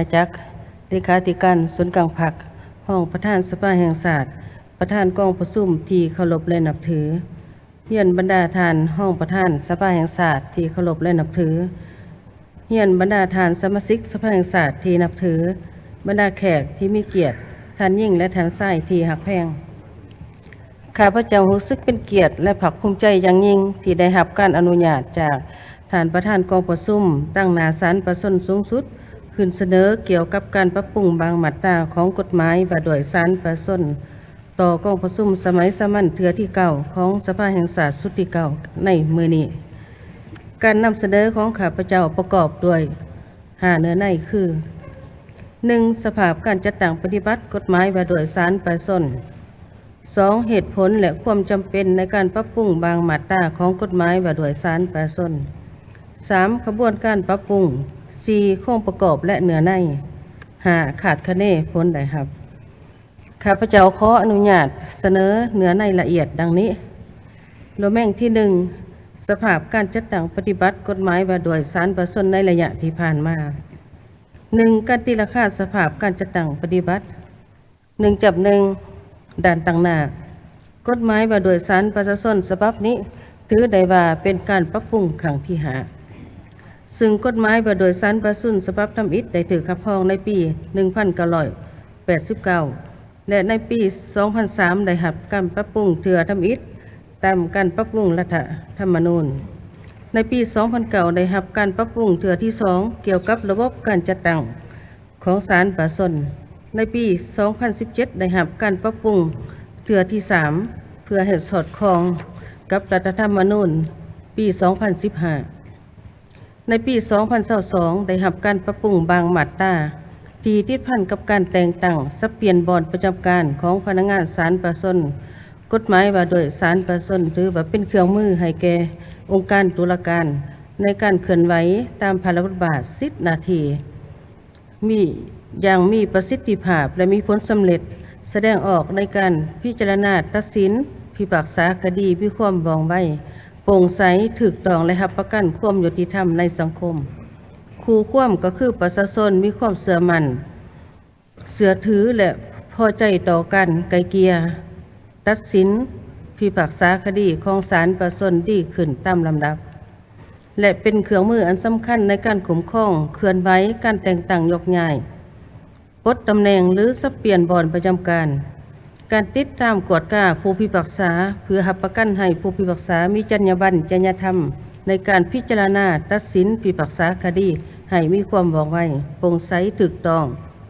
າຈັກ, ເລຂາທິການສູນກາງພັກ, ຮອງປະທານສະພາແຫ່ງຊາດ, ປະທານກອງປະຊຸມທີ່ເຄົາລົບ ແລະ ນັບຖື. ຮຽນບັນດາທ່ານຮອງປະທານສະພາແຫ່ງຊາດທີ່ເຄົາລົບ ແລະ ນັບຖື. ຮຽນບັນດາທ່ານສະມາຊິກສະພາແຫ່ງຊາດທີ່ນັບຖື, ບັນດາແຂກທີ່ມີກຽດ, ທ່ານຍິງ ແລະ ທ່ານຊາຍທີ່ຮັກແພງ. ຂ້າພະເຈົ້າຮູ້ສຶກເປັນກຽດ ແລະ ພາກພູມໃຈຢ່າງຍິ່ງທີ່ໄດ້ຮັບການອະນຸຍາດຈາກທ່ານປະທານກອງປະຊຸມ ຕາງໜ້າສານປະຊາຊົນສູງສຸດ ຂຶ້ນສະເໜີກ່ຽວກັບການປັບປຸງບາງມາດຕາຂອງກົດໝາຍວ່າດ້ວຍສານປະຊາຊົນ ຕໍ່ກອງປະຊຸມສະໄໝສາມັນເທື່ອທີເກົ້າຂອງສະພາແຫ່ງຊາດຊຸດທີເກົ້າໃນມື້ນີ້. ການນຳສະເໜີຂອງຂ້າພະເຈົ້າປະກອບດ້ວຍຫ້າເນື້ອໃນຄື: ໜຶ່ງ, ສະພາບການຈັດຕັ້ງປະຕິບັດກົດໝາຍວ່າດ້ວຍສານປະຊາຊົນ. ສອງ, ເຫດຜົນ ແລະ ຄວາມຈຳເປັນໃນການປັບປຸງບາງມາດຕາຂອງກົດໝາຍວ່າດ້ວຍສານປະຊາຊົນ. ສາມ, ຂະບວນການປັບປຸງ. ສີ່, ໂຄງປະກອບ ແລະ ເນື້ອໃນ. ຫ້າ, ຄາດຄະເນຜົນໄດ້ຮັບ. ຂ້າພະເຈົ້າຂໍອະນຸຍາດສະເໜີເນື້ອໃນລະອຽດດັ່ງນີ້. ໂດຍແມ່ນທີໜຶ່ງ, ສະພາບການຈັດຕັ້ງປະຕິບັດກົດໝາຍວ່າດ້ວຍສານປະຊາຊົນໃນໄລຍະທີ່ຜ່ານມາ. ໜຶ່ງ, ການຕີລາຄາສະພາບການຈັດຕັ້ງປະຕິບັດ. ໜຶ່ງຈັບໜຶ່ງ ດ້ານຕັ້ງໜ້າ. ກົດໝາຍວ່າດ້ວຍສານປະຊາຊົນສະບັບນີ້ ຖືໄດ້ວ່າເປັນການປັບປຸງຄັ້ງທີຫ້າ ຊຶ່ງກົດໝາຍວ່າດ້ວຍສານປະຊາຊົນສະບັບທຳອິດໄດ້ຖືກຮັບຮອງໃນປີໜຶ່ງພັນເກົ້າຮ້ອຍແປດສິບເກົ້າ ແລະ ໃນປີສອງພັນສາມ ໄດ້ຮັບການປັບປຸງເທື່ອທຳອິດຕາມການປັບປຸງລັດຖະທຳມະນູນ. ໃນປີສອງພັນເກົ້າ ໄດ້ຮັບການປັບປຸງເທື່ອທີສອງ ກ່ຽວກັບລະບົບການຈັດຕັ້ງ ຂອງສານປະຊາຊົນ. ໃນປີສອງພັນສິບເຈັດ ໄດ້ຮັບການປັບປຸງເທື່ອທີສາມ ເພື່ອໃຫ້ສອດຄ່ອງກັບລັດຖະທຳມະນູນປີສອງພັນສິບຫ້າ. ໃນປີສອງພັນຊາວສອງ ໄດ້ຮັບການປັບປຸງບາງມາດຕາທີ່ຕິດພັນກັບການແຕ່ງຕັ້ງສັບປ່ຽນບ່ອນປະຈຳການຂອງພະນັກງານສານປະຊາຊົນ. ກົດໝາຍວ່າດ້ວຍສານປະຊາຊົນ ຖືວ່າເປັນເຄື່ອງມືໃຫ້ແກ່ອົງການຕຸລາການໃນການເຄື່ອນໄຫວຕາມພາລະບົດບາດ, ສິດ, ໜ້າທີ່ ມີ ຢ່າງມີປະສິດທິພາບ ແລະ ມີຜົນສຳເລັດ, ສະແດງອອກໃນການພິຈາລະນາ, ຕັດສິນ, ພິພາກສາຄະດີ ມີຄວາມວ່ອງໄວ, ໂປ່ງໃສ, ຖືກຕ້ອງ ແລະ ຮັບປະກັນຄວາມຍຸຕິທຳໃນສັງຄົມ. ຄູ່ຄວາມກໍຄືປະຊາຊົນມີຄວາມເຊື່ອໝັ້ນ, ເຊື່ອຖື ແລະ ພໍໃຈຕໍ່ການໄກ່ເກ່ຍ, ຕັດສິນ, ພິພາກສາຄະດີຂອງສານປະຊາຊົນດີຂຶ້ນຕາມລຳດັບ. ແລະ ເປັນເຄື່ອງມືອັນສຳຄັນໃນການຄຸ້ມຄອງ, ເຄື່ອນໄຫວ, ການແຕ່ງຕັ້ງໂຍກຍ້າຍ, ປົດຕຳແໜ່ງ ຫຼື ສັບປ່ຽນບ່ອນປະຈຳການ, ການຕິດຕາມກວດກາຜູ້ພິພາກສາ ເພື່ອຮັບປະກັນໃຫ້ຜູ້ພິພາກສາມີຈັນຍາບັນ, ຈັນຍາທຳໃນການພິຈາລະນາ, ຕັດສິນ, ພິພາກສາຄະດີໃຫ້ມີຄວາມວ່ອງໄວ, ໂປ່ງໃສ, ຖືກຕ້ອງ,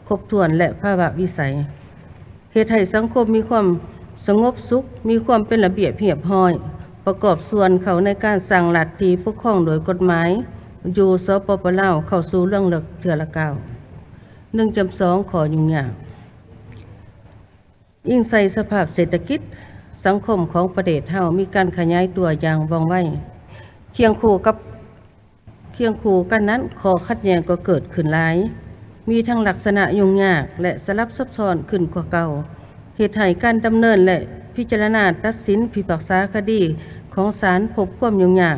ຄົບຖ້ວນ ແລະ ພາວະວິໄສ. ເຮັດໃຫ້ສັງຄົມມີຄວາມສະຫງົບສຸກ, ມີຄວາມເປັນລະບຽບຮຽບຮ້ອຍ, ປະກອບສ່ວນເຂົ້າໃນການສ້າງລັດທີ່ປົກຄອງໂດຍກົດໝາຍ ຢູ່ ສປປ ລາວ ເຂົ້າສູ່ເລື່ອງເລິກເທື່ອລະກ້າວ. ໜຶ່ງຈຳສອງ ຂໍ້ຫຍຸ້ງຍາກ. ອີງໃສ່ສະພາບເສດຖະກິດ, ສັງຄົມຂອງປະເທດເຮົາມີການຂະຫຍາຍຕົວຢ່າງວ່ອງໄວ. ຄຽງຄູ່ກັບ ຄຽງຄູ່ກັນນັ້ນ, ຂໍ້ຂັດແຍ່ງກໍເກີດຂຶ້ນຫຼາຍ, ມີທັງລັກສະນະຫຍຸ້ງຍາກ ແລະ ສະຫຼັບຊັບຊ້ອນຂຶ້ນກວ່າເກົ່າ, ເຮັດໃຫ້ການດຳເນີນ ແລະ ພິຈາລະນາຕັດສິນພິພາກສາຄະດີຂອງສານພົບຄວາມຫຍຸ້ງຍາກ,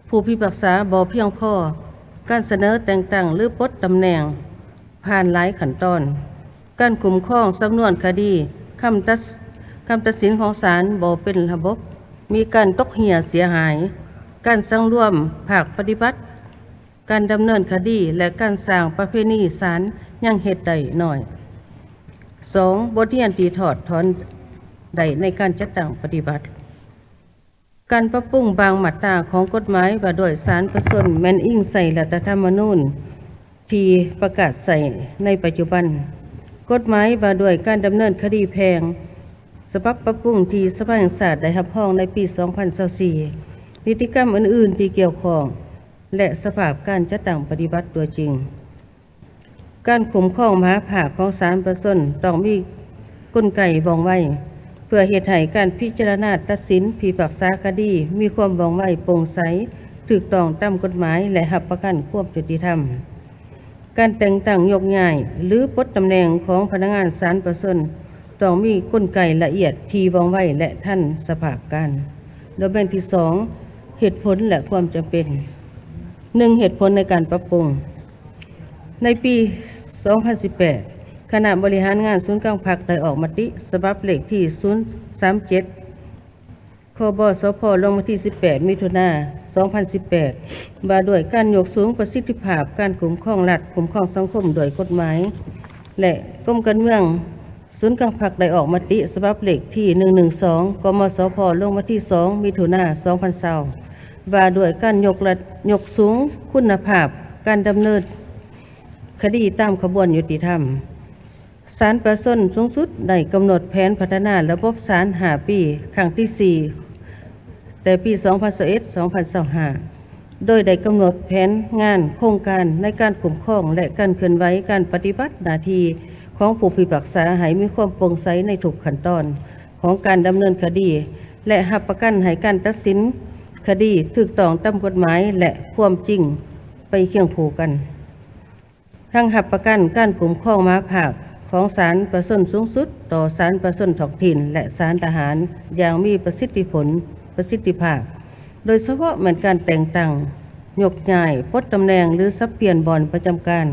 ຜູ້ພິພາກສາບໍ່ພຽງພໍ, ການສະເໜີແຕ່ງຕັ້ງ ຫຼື ປົດຕຳແໜ່ງ ຜ່ານຫຼາຍຂັ້ນຕອນ, ການຄຸ້ມຄອງສຳນວນຄະດີ, ຄຳຕັດ ຄຳຕັດສິນຂອງສານບໍ່ເປັນລະບົບ, ມີການຕົກເຮ່ຍເສຍຫາຍ, ການສັງລວມພາກປະຕິບັດ, ການດຳເນີນຄະດີ ແລະ ການສ້າງປະເພນີສານຍັງເຮັດໄດ້ໜ້ອຍ. ສອງ, ບົດຮຽນທີ່ຖອດຖອນໄດ້ໃນການຈັດຕັ້ງປະຕິບັດ. ການປັບປຸງບາງມາດຕາຂອງກົດໝາຍວ່າດ້ວຍສານປະຊາຊົນແມ່ນອີງໃສ່ລັດຖະທຳມະນູນທີ່ປະກາດໃຊ້ໃນປັດຈຸບັນ. ກົດໝາຍວ່າດ້ວຍການດຳເນີນຄະດີແພ່ງ ສະບັບປັບປຸງທີ່ສະພາແຫ່ງຊາດໄດ້ຮັບຮອງໃນປີສອງພັນຊາວສີ່, ນິຕິກຳອື່ນໆທີ່ກ່ຽວຂ້ອງ ແລະ ສະພາບການຈັດຕັ້ງປະຕິບັດຕົວຈິງ. ການຄຸ້ມຄອງມະຫາພາກຂອງສານປະຊາຊົນຕ້ອງມີກົນໄກວ່ອງໄວ ເພື່ອເຮັດໃຫ້ການພິຈາລະນາຕັດສິນພິພາກສາຄະດີມີຄວາມວ່ອງໄວ, ໂປ່ງໃສ, ຖືກຕ້ອງຕາມກົດໝາຍ ແລະ ຮັບປະກັນຄວາມຍຸຕິທຳ. ການແຕ່ງຕັ້ງໂຍກຍ້າຍ ຫຼື ປົດຕຳແໜ່ງຂອງພະນັກງານສານປະຊາຊົນ ຕ້ອງມີກົນໄກລະອຽດທີ່ວ່ອງໄວ ແລະ ທັນສະພາບການ. ໂດຍແບ່ງທີສອງ, ເຫດຜົນ ແລະ ຄວາມຈຳເປັນ. ໜຶ່ງ, ເຫດຜົນໃນການປັບປຸງ. ໃນປີ ສອງພັນສິບແປດ ຄະນະບໍລິຫານງານສູນກາງພັກໄດ້ອອກມະຕິສະບັບເລກທີສູນສາມເຈັດ ຄບສພ ລົງວັນທີສິບແປດ ມິຖຸນາ ສອງພັນສິບແປດ ວ່າດ້ວຍການຍົກສູງປະສິດທິພາບການຄຸ້ມຄອງລັດ, ຄຸ້ມຄອງສັງຄົມດ້ວຍກົດໝາຍ ແລະ ກົມການເມືອງ ສູນກາງພັກໄດ້ອອກມະຕິສະບັບເລກທີໜຶ່ງໜຶ່ງສອງ ກມສພ ລົງວັນທີສອງ ມິຖຸນາ ສອງພັນຊາວ ວ່າດ້ວຍການຍົກລະ ຍົກສູງຄຸນນະພາບການດຳເນີນຄະດີຕາມຂະບວນຍຸຕິທຳ. ສານປະຊາຊົນສູງສຸດໄດ້ກຳນົດແຜນພັດທະນາລະບົບສານຫ້າປີ ຄັ້ງທີສີ່ ແຕ່ປີສອງພັນຊາວເອັດ ສອງພັນຊາວຫ້າ ໂດຍໄດ້ກຳນົດແຜນງານໂຄງການໃນການຄຸ້ມຄອງ ແລະ ການເຄື່ອນໄຫວການປະຕິບັດໜ້າທີ່ຂອງຜູ້ພິພາກສາໃຫ້ມີຄວາມໂປ່ງໃສໃນທຸກຂັ້ນຕອນຂອງການດຳເນີນຄະດີ ແລະ ຮັບປະກັນໃຫ້ການຕັດສິນຄະດີຖືກຕ້ອງຕາມກົດໝາຍ ແລະ ຄວາມຈິງໄປຄຽງຄູ່ກັນ. ທັງຮັບປະກັນການຄຸ້ມຄອງມະຫາພາກຂອງສານປະຊາຊົນສູງສຸດຕໍ່ສານປະຊາຊົນທ້ອງຖິ່ນ ແລະ ສານທະຫານຢ່າງມີປະສິດທິຜົນ, ປະສິດທິພາບ, ໂດຍສະເພາະແມ່ນການແຕ່ງຕັ້ງ, ຍົກຍ້າຍ, ປົດຕຳແໜ່ງ ຫຼື ສັບປ່ຽນບ່ອນປະຈຳການ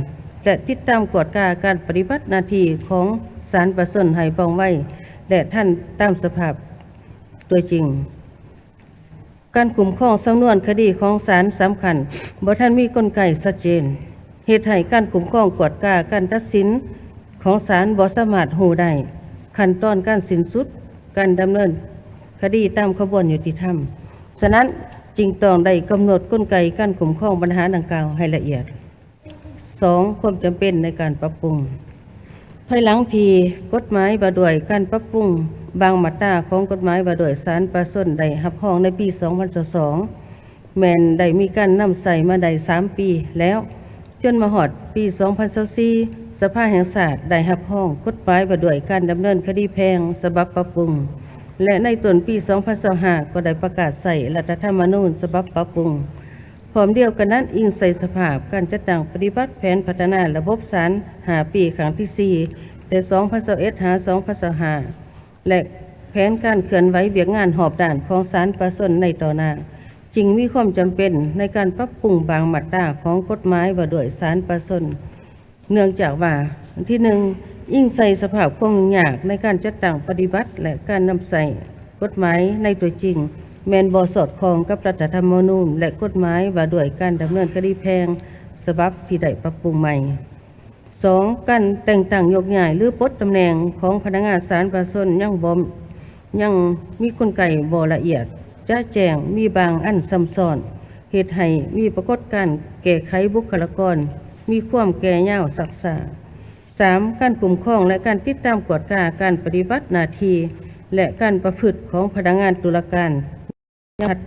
ແລະ ຕິດຕາມກວດກາການປະຕິບັດໜ້າທີ່ຂອງສານປະຊາຊົນໃຫ້ວ່ອງໄວ ແລະ ທັນຕາມສະພາບຕົວຈິງ. ການຄຸ້ມຄອງສຳນວນຄະດີຂອງສານສຳຄັນ ບໍ່ທັນມີກົນໄກຊັດເຈນ, ເຮັດໃຫ້ການຄຸ້ມຄອງກວດກາການຕັດສິນຂອງສານບໍ່ສາມາດຮູ້ໄດ້ຂັ້ນຕອນການສິ້ນສຸດການດຳເນີນຄະດີຕາມຂະບວນຍຸຕິທຳ. ສະນັ້ນ, ຈຶ່ງຕ້ອງໄດ້ກຳນົດກົນໄກການຄຸ້ມຄອງບັນຫາດັ່ງກ່າວໃຫ້ລະອຽດ. ສອງ, ຄວາມຈຳເປັນໃນການປັບປຸງ. ພາຍຫຼັງທີ່ກົດໝາຍວ່າດ້ວຍການປັບປຸງບາງມາດຕາຂອງກົດໝາຍວ່າດ້ວຍສານປະຊາຊົນໄດ້ຮັບຮອງໃນປີສອງພັນຊາວສອງ ແມ່ນໄດ້ມີການນຳໃຊ້ມາໄດ້ສາມປີແລ້ວ, ຈົນມາຮອດປີສອງພັນຊາວສີ່ ສະພາແຫ່ງຊາດໄດ້ຮັບຮອງກົດໝາຍວ່າດ້ວຍການດຳເນີນຄະດີແພ່ງສະບັບປັບປຸງ ແລະ ໃນຕົ້ນປີສອງພັນຊາວຫ້າ ກໍໄດ້ປະກາດໃຊ້ລັດຖະທຳມະນູນສະບັບປັບປຸງ. ພ້ອມດຽວກັນນັ້ນ, ອີງໃສ່ສະພາບການຈັດຕັ້ງປະຕິບັດແຜນພັດທະນາລະບົບສານຫ້າປີຄັ້ງທີສີ່ ແຕ່ສອງພັນຊາວເອັດ ຫາ ສອງພັນຊາວຫ້າ ແລະ ແຜນການເຄື່ອນໄຫວວຽກງານຮອບດ້ານຂອງສານປະຊາຊົນໃນຕໍ່ໜ້າ, ຈຶ່ງມີຄວາມຈຳເປັນໃນການປັບປຸງບາງມາດຕາຂອງກົດໝາຍວ່າດ້ວຍສານປະຊາຊົນ. ເນື່ອງຈາກວ່າ, ອັນທີໜຶ່ງ, ອີງໃສ່ສະພາບຄວາມຫຍຸ້ງຍາກໃນການຈັດຕັ້ງປະຕິບັດ ແລະ ການນຳໃຊ້ກົດໝາຍໃນຕົວຈິງ ແມ່ນບໍ່ສອດຄ່ອງກັບລັດຖະທຳມະນູນ ແລະ ກົດໝາຍວ່າດ້ວຍການດຳເນີນຄະດີແພ່ງສະບັບທີ່ໄດ້ປັບປຸງໃໝ່. ສອງ, ການແຕ່ງຕັ້ງໂຍກຍ້າຍ ຫຼື ປົດຕຳແໜ່ງຂອງພະນັກງານສານປະຊາຊົນຍັງບໍ່ ຍັງມີກົນໄກບໍ່ລະອຽດຈະແຈ້ງ, ມີບາງອັນຊ້ຳຊ້ອນ, ເຮັດໃຫ້ມີປາກົດການແກ້ໄຂບຸກຄະລາກອນມີຄວາມແກ່ຍາວຊັກຊ້າ. ສາມ, ການຄຸ້ມຄອງ ແລະ ການຕິດຕາມກວດກາການປະຕິບັດໜ້າທີ່ ແລະ ການປະພຶດຂອງພະນັກງານຕຸລາການຍັງຂັດ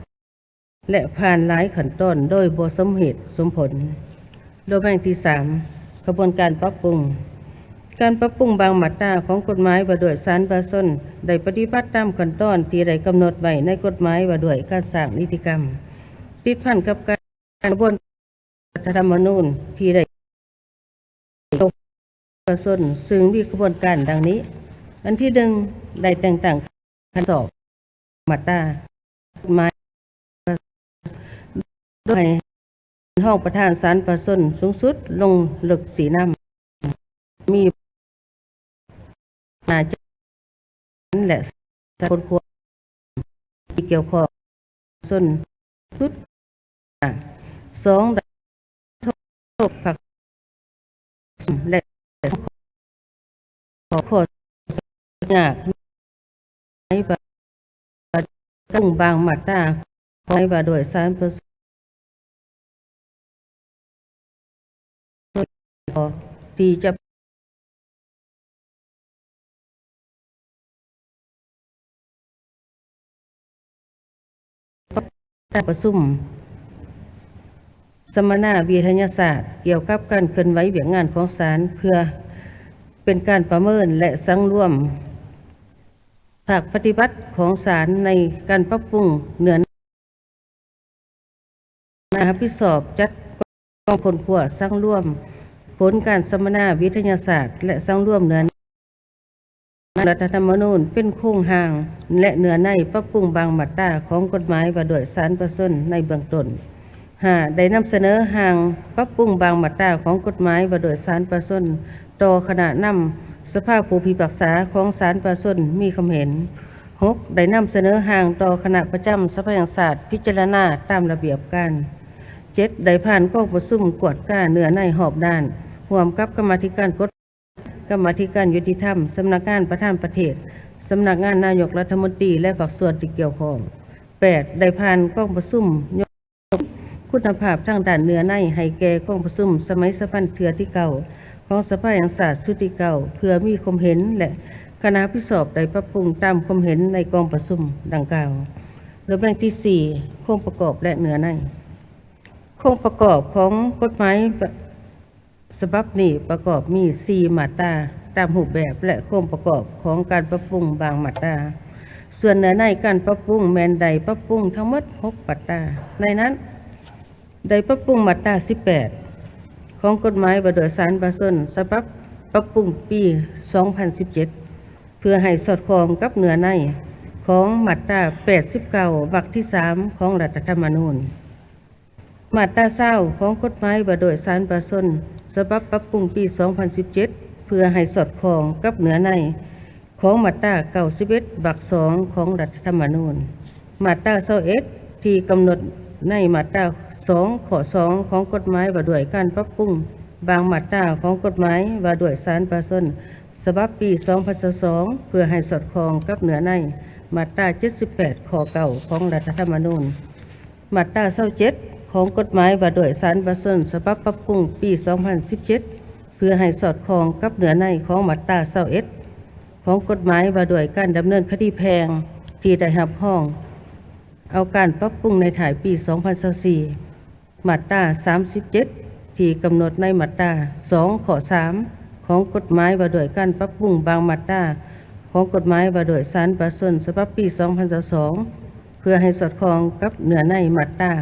ແລະ ຜ່ານຫຼາຍຂັ້ນຕອນໂດຍບໍ່ສົມເຫດສົມຜົນ. ໂດຍແບ່ງທີສາມ, ຂະບວນການປັບປຸງ. ການປັບປຸງບາງມາດຕາຂອງກົດໝາຍວ່າດ້ວຍສານປະຊາຊົນໄດ້ປະຕິບັດຕາມຂັ້ນຕອນທີ່ໄດ້ກຳນົດໄວ້ໃນກົດໝາຍວ່າດ້ວຍການສ້າງນິຕິກຳ, ຕິດພັນກັບການ ຂະບວນການລັດຖະທຳມະນູນທີ່ໄດ້ປະຊາຊົນ, ຊຶ່ງມີຂະບວນການດັ່ງນີ້. ອັນທີໜຶ່ງ, ໄດ້ແຕ່ງຕັ້ງຂັ້ນສອບມາດຕາ ກົດໝາຍ ໂດຍໃຫ້ຮອງປະທານສານປະຊາຊົນສູງສຸດລົງເລິກຊີ້ນຳ ມີໜ້າທີ່ ແລະ ສາກົນຄວາມທີ່ກ່ຽວຂ້ອງຊົນສຸດ. ສອງ, ໄດ້ໂທດພັກ ແລະ ຂໍຂໍ້ຍາກໃນບາງມາດຕາ ຂອງໃນວ່າໂດຍສານປະ ທີ່ຈະ ການປະຊຸມສຳມະນາວິທະຍາສາດກ່ຽວກັບການເຄື່ອນໄຫວວຽກງານຂອງສານ ເພື່ອເປັນການປະເມີນ ແລະ ສັງລວມ ພາກປະຕິບັດຂອງສານໃນການປັບປຸງເນື້ອໃນ ຮັບຜິດຊອບຈັດກອງຄົ້ນຄວ້າສັງລວມຜົນການສຳມະນາວິທະຍາສາດ ແລະ ສັງລວມເນື້ອໃນ ລັດຖະທຳມະນູນເປັນໂຄງຮ່າງ ແລະ ເນື້ອໃນປັບປຸງບາງມາດຕາຂອງກົດໝາຍວ່າດ້ວຍສານປະຊາຊົນໃນເບື້ອງຕົ້ນ. ຫ້າ ໄດ້ນຳສະເໜີຮ່າງປັບປຸງບາງມາດຕາຂອງກົດໝາຍວ່າດ້ວຍສານປະຊາຊົນ ຕໍ່ຄະນະນຳສະພາຜູ້ພິພາກສາຂອງສານປະຊາຊົນມີຄວາມເຫັນ. ຫົກ ໄດ້ນຳສະເໜີຮ່າງຕໍ່ຄະນະປະຈຳສະພາແຫ່ງຊາດພິຈາລະນາຕາມລະບຽບການ. ເຈັດ ໄດ້ຜ່ານກອງປະຊຸມກວດກາເນື້ອໃນຮອບດ້ານ ຮ່ວມກັບກຳມາທິການກົດ ກຳມາທິການຍຸຕິທຳ, ສຳນັກງານປະທານປະເທດ, ສຳນັກງານນາຍົກລັດຖະມົນຕີ ແລະ ພາກສ່ວນທີ່ກ່ຽວຂ້ອງ. ແປດ ໄດ້ຜ່ານກອງປະຊຸມຍົກຄຸນນະພາບທາງດ້ານເນື້ອໃນໃຫ້ແກ່ກອງປະຊຸມສະໄໝສາມັນເທື່ອທີເກົ້າ ຂອງສະພາແຫ່ງຊາດຊຸດທີເກົ້າ ເພື່ອມີຄວາມເຫັນ ແລະ ຄະນະຮັບຜິດຊອບໄດ້ປັບປຸງຕາມຄວາມເຫັນໃນກອງປະຊຸມດັ່ງກ່າວ. ລະແບ່ງທີສີ່ ໂຄງປະກອບ ແລະ ເນື້ອໃນ. ໂຄງປະກອບຂອງກົດໝາຍ ສະບັບນີ້ປະກອບມີສີ່ມາດຕາຕາມຮູບແບບ ແລະ ໂຄງປະກອບຂອງການປັບປຸງບາງມາດຕາ. ສ່ວນເນື້ອໃນການປັບປຸງແມ່ນໄດ້ປັບປຸງທັງໝົດຫົກມາດຕາ. ໃນນັ້ນ ໄດ້ປັບປຸງມາດຕາສິບແປດ ຂອງກົດໝາຍວ່າດ້ວຍສານປະຊາຊົນ ສະບັບປັບປຸງປີສອງພັນສິບເຈັດ ເພື່ອໃຫ້ສອດຄ່ອງກັບເນື້ອໃນຂອງມາດຕາແປດສິບເກົ້າ ວັກທີສາມ ຂອງລັດຖະທຳມະນູນ. ມາດຕາຊາວ ຂອງກົດໝາຍວ່າດ້ວຍສານປະຊາຊົນ ສະບັບປັບປຸງປີສອງພັນສິບເຈັດ ເພື່ອໃຫ້ສອດຄ່ອງກັບເນື້ອໃນຂອງມາດຕາເກົ້າສິບເອັດ ວັກສອງ ຂອງລັດຖະທຳມະນູນ. ມາດຕາຊາວເອັດ ທີ່ກຳນົດໃນມາດຕາສອງ ຂໍ້ສອງ ຂອງກົດໝາຍວ່າດ້ວຍການປັບປຸງບາງມາດຕາຂອງກົດໝາຍວ່າດ້ວຍສານປະຊາຊົນ ສະບັບປີສອງພັນຊາວສອງ ເພື່ອໃຫ້ສອດຄ່ອງກັບເນື້ອໃນມາດຕາເຈັດສິບແປດ ຂໍ້ເກົ້າ ຂອງລັດຖະທຳມະນູນ. ມາດຕາຊາວເຈັດ ຂອງກົດໝາຍວ່າດ້ວຍສານປະຊາຊົນ ສະບັບປັບປຸງປີສອງພັນສິບເຈັດ ເພື່ອໃຫ້ສອດຄ່ອງກັບເນື້ອໃນຂອງມາດຕາຊາວເອັດ ຂອງກົດໝາຍວ່າດ້ວຍການດຳເນີນຄະດີແພ່ງ ທີ່ໄດ້ຮັບຮອງເອົາການປັບປຸງໃນທ້າຍປີສອງພັນຊາວສີ່. ມາດຕາສາມສິບເຈັດ ທີ່ກຳນົດໃນມາດຕາສອງ ຂໍ້ສາມ ຂອງກົດໝາຍວ່າດ້ວຍການປັບປຸງບາງມາດຕາຂອງກົດໝາຍວ່າດ້ວຍສານປະຊາຊົນ ສະບັບປີສອງພັນຊາວສອງ ເພື່ອໃຫ້ສອດຄ່ອງກັບເນື້ອໃນມາດຕາ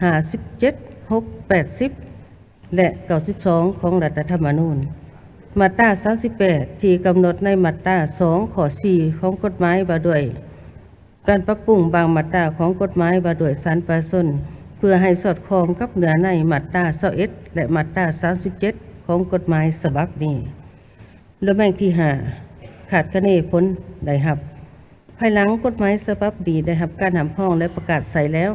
ຫ້າສິບເຈັດ ຫົກ ແປດສິບ ແລະ ເກົ້າສິບສອງ ຂອງລັດຖະທຳມະນູນ. ມາດຕາສາມສິບແປດ ທີ່ກຳນົດໃນມາດຕາສອງ ຂໍ້ສີ່ ຂອງກົດໝາຍວ່າດ້ວຍ ການປັບປຸງບາງມາດຕາຂອງກົດໝາຍວ່າດ້ວຍສານປະຊາຊົນ ເພື່ອໃຫ້ສອດຄ່ອງກັບເນື້ອໃນມາດຕາຊາວເອັດ ແລະ ມາດຕາສາມສິບເຈັດ ຂອງກົດໝາຍສະບັບນີ້. ລະແບ່ງທີຫ້າ ຄາດຄະເນຜົນໄດ້ຮັບ. ພາຍຫຼັງກົດໝາຍສະບັບນີ້ໄດ້ຮັບການຮັບຮອງ ແລະ ປະກາດໃຊ້ແລ້ວ,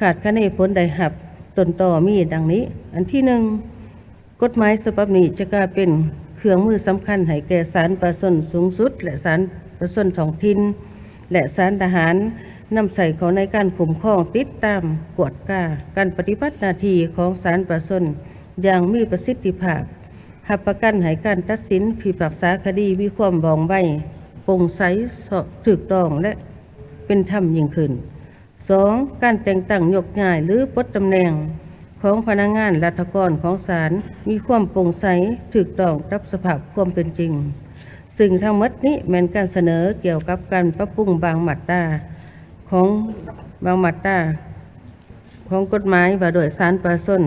ຄາດຄະເນຜົນໄດ້ຮັບຕົ້ນຕໍມີດັ່ງນີ້. ອັນທີໜຶ່ງ, ກົດໝາຍສະບັບນີ້ຈະກາຍເປັນເຄື່ອງມືສຳຄັນໃຫ້ແກ່ສານປະຊາຊົນສູງສຸດ ແລະ ສານປະຊາຊົນທ້ອງຖິ່ນ ແລະ ສານທະຫານ ນຳໃຊ້ເຂົ້າໃນການຄຸ້ມຄອງ, ຕິດຕາມ, ກວດກາການປະຕິບັດໜ້າທີ່ຂອງສານປະຊາຊົນຢ່າງມີປະສິດທິພາບ, ຮັບປະກັນໃຫ້ການຕັດສິນພິພາກສາຄະດີມີຄວາມວ່ອງໄວ, ໂປ່ງໃສ, ຖືກຕ້ອງ ແລະ ເປັນທຳຍິ່ງຂຶ້ນ. ສອງ, ການແຕ່ງຕັ້ງໂຍກຍ້າຍ ຫຼື ປົດຕຳແໜ່ງຂອງພະນັກງານລັດຖະກອນຂອງສານ ມີຄວາມໂປ່ງໃສ, ຖືກຕ້ອງກັບສະພາບຄວາມເປັນຈິງ, ຊຶ່ງທັງໝົດນີ້ແມ່ນການສະເໜີກ່ຽວກັບການປັບປຸງບາງມາດຕາຂອງ, ບາງມາດຕາຂອງກົດໝາຍວ່າດ້ວຍສານປະຊາຊົນ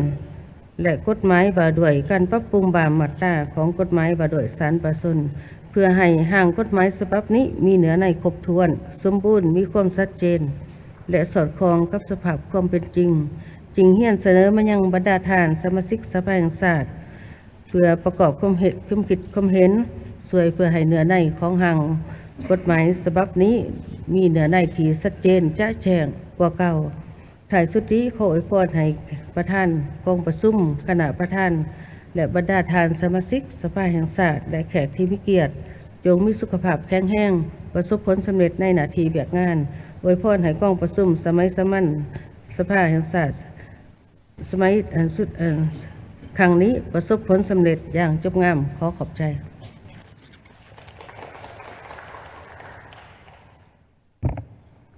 ແລະ ກົດໝາຍວ່າດ້ວຍການປັບປຸງບາງມາດຕາຂອງກົດໝາຍວ່າດ້ວຍສານປະຊາຊົນ, ເພື່ອໃຫ້ຮ່າງກົດໝາຍສະບັບນີ້ມີເນື້ອໃນຄົບຖ້ວນ, ສົມບູນ, ມີຄວາມຊັດເຈນ ແລະ ສອດຄ່ອງກັບສະພາບຄວາມເປັນຈິງ, ຈຶ່ງຮຽນສະເໜີມາຍັງບັນດາທ່ານສະມາຊິກສະພາແຫ່ງຊາດ ເພື່ອປະກອບຄວາມເຫັນ, ຄວາມຄິດຄວາມເຫັນ, ຊ່ວຍເພື່ອໃຫ້ເນື້ອໃນຂອງຮ່າງກົດໝາຍສະບັບນີ້ມີເນື້ອໃນທີ່ຊັດເຈນຈະແຈ້ງກວ່າເກົ່າ. ທ້າຍສຸດນີ້ ຂໍອວຍພອນໃຫ້ປະທານກອງປະຊຸມ, ຄະນະປະທານ ແລະ ບັນດາທ່ານສະມາຊິກສະພາແຫ່ງຊາດ ແລະ ແຂກທີ່ມີກຽດ ຈົ່ງມີສຸຂະພາບແຂງແຮງ, ປະສົບຜົນສຳເລັດໃນໜ້າທີ່ວຽກງານ. ອວຍພອນໃຫ້ກອງປະຊຸມສະໄໝສາມັນສະພາແຫ່ງຊາດ ສະໄໝ ອັນສຸດ ອັນ ຄັ້ງນີ້ປະສົບຜົນສຳເລັດຢ່າງຈົບງາມ. ຂໍຂອບໃຈ.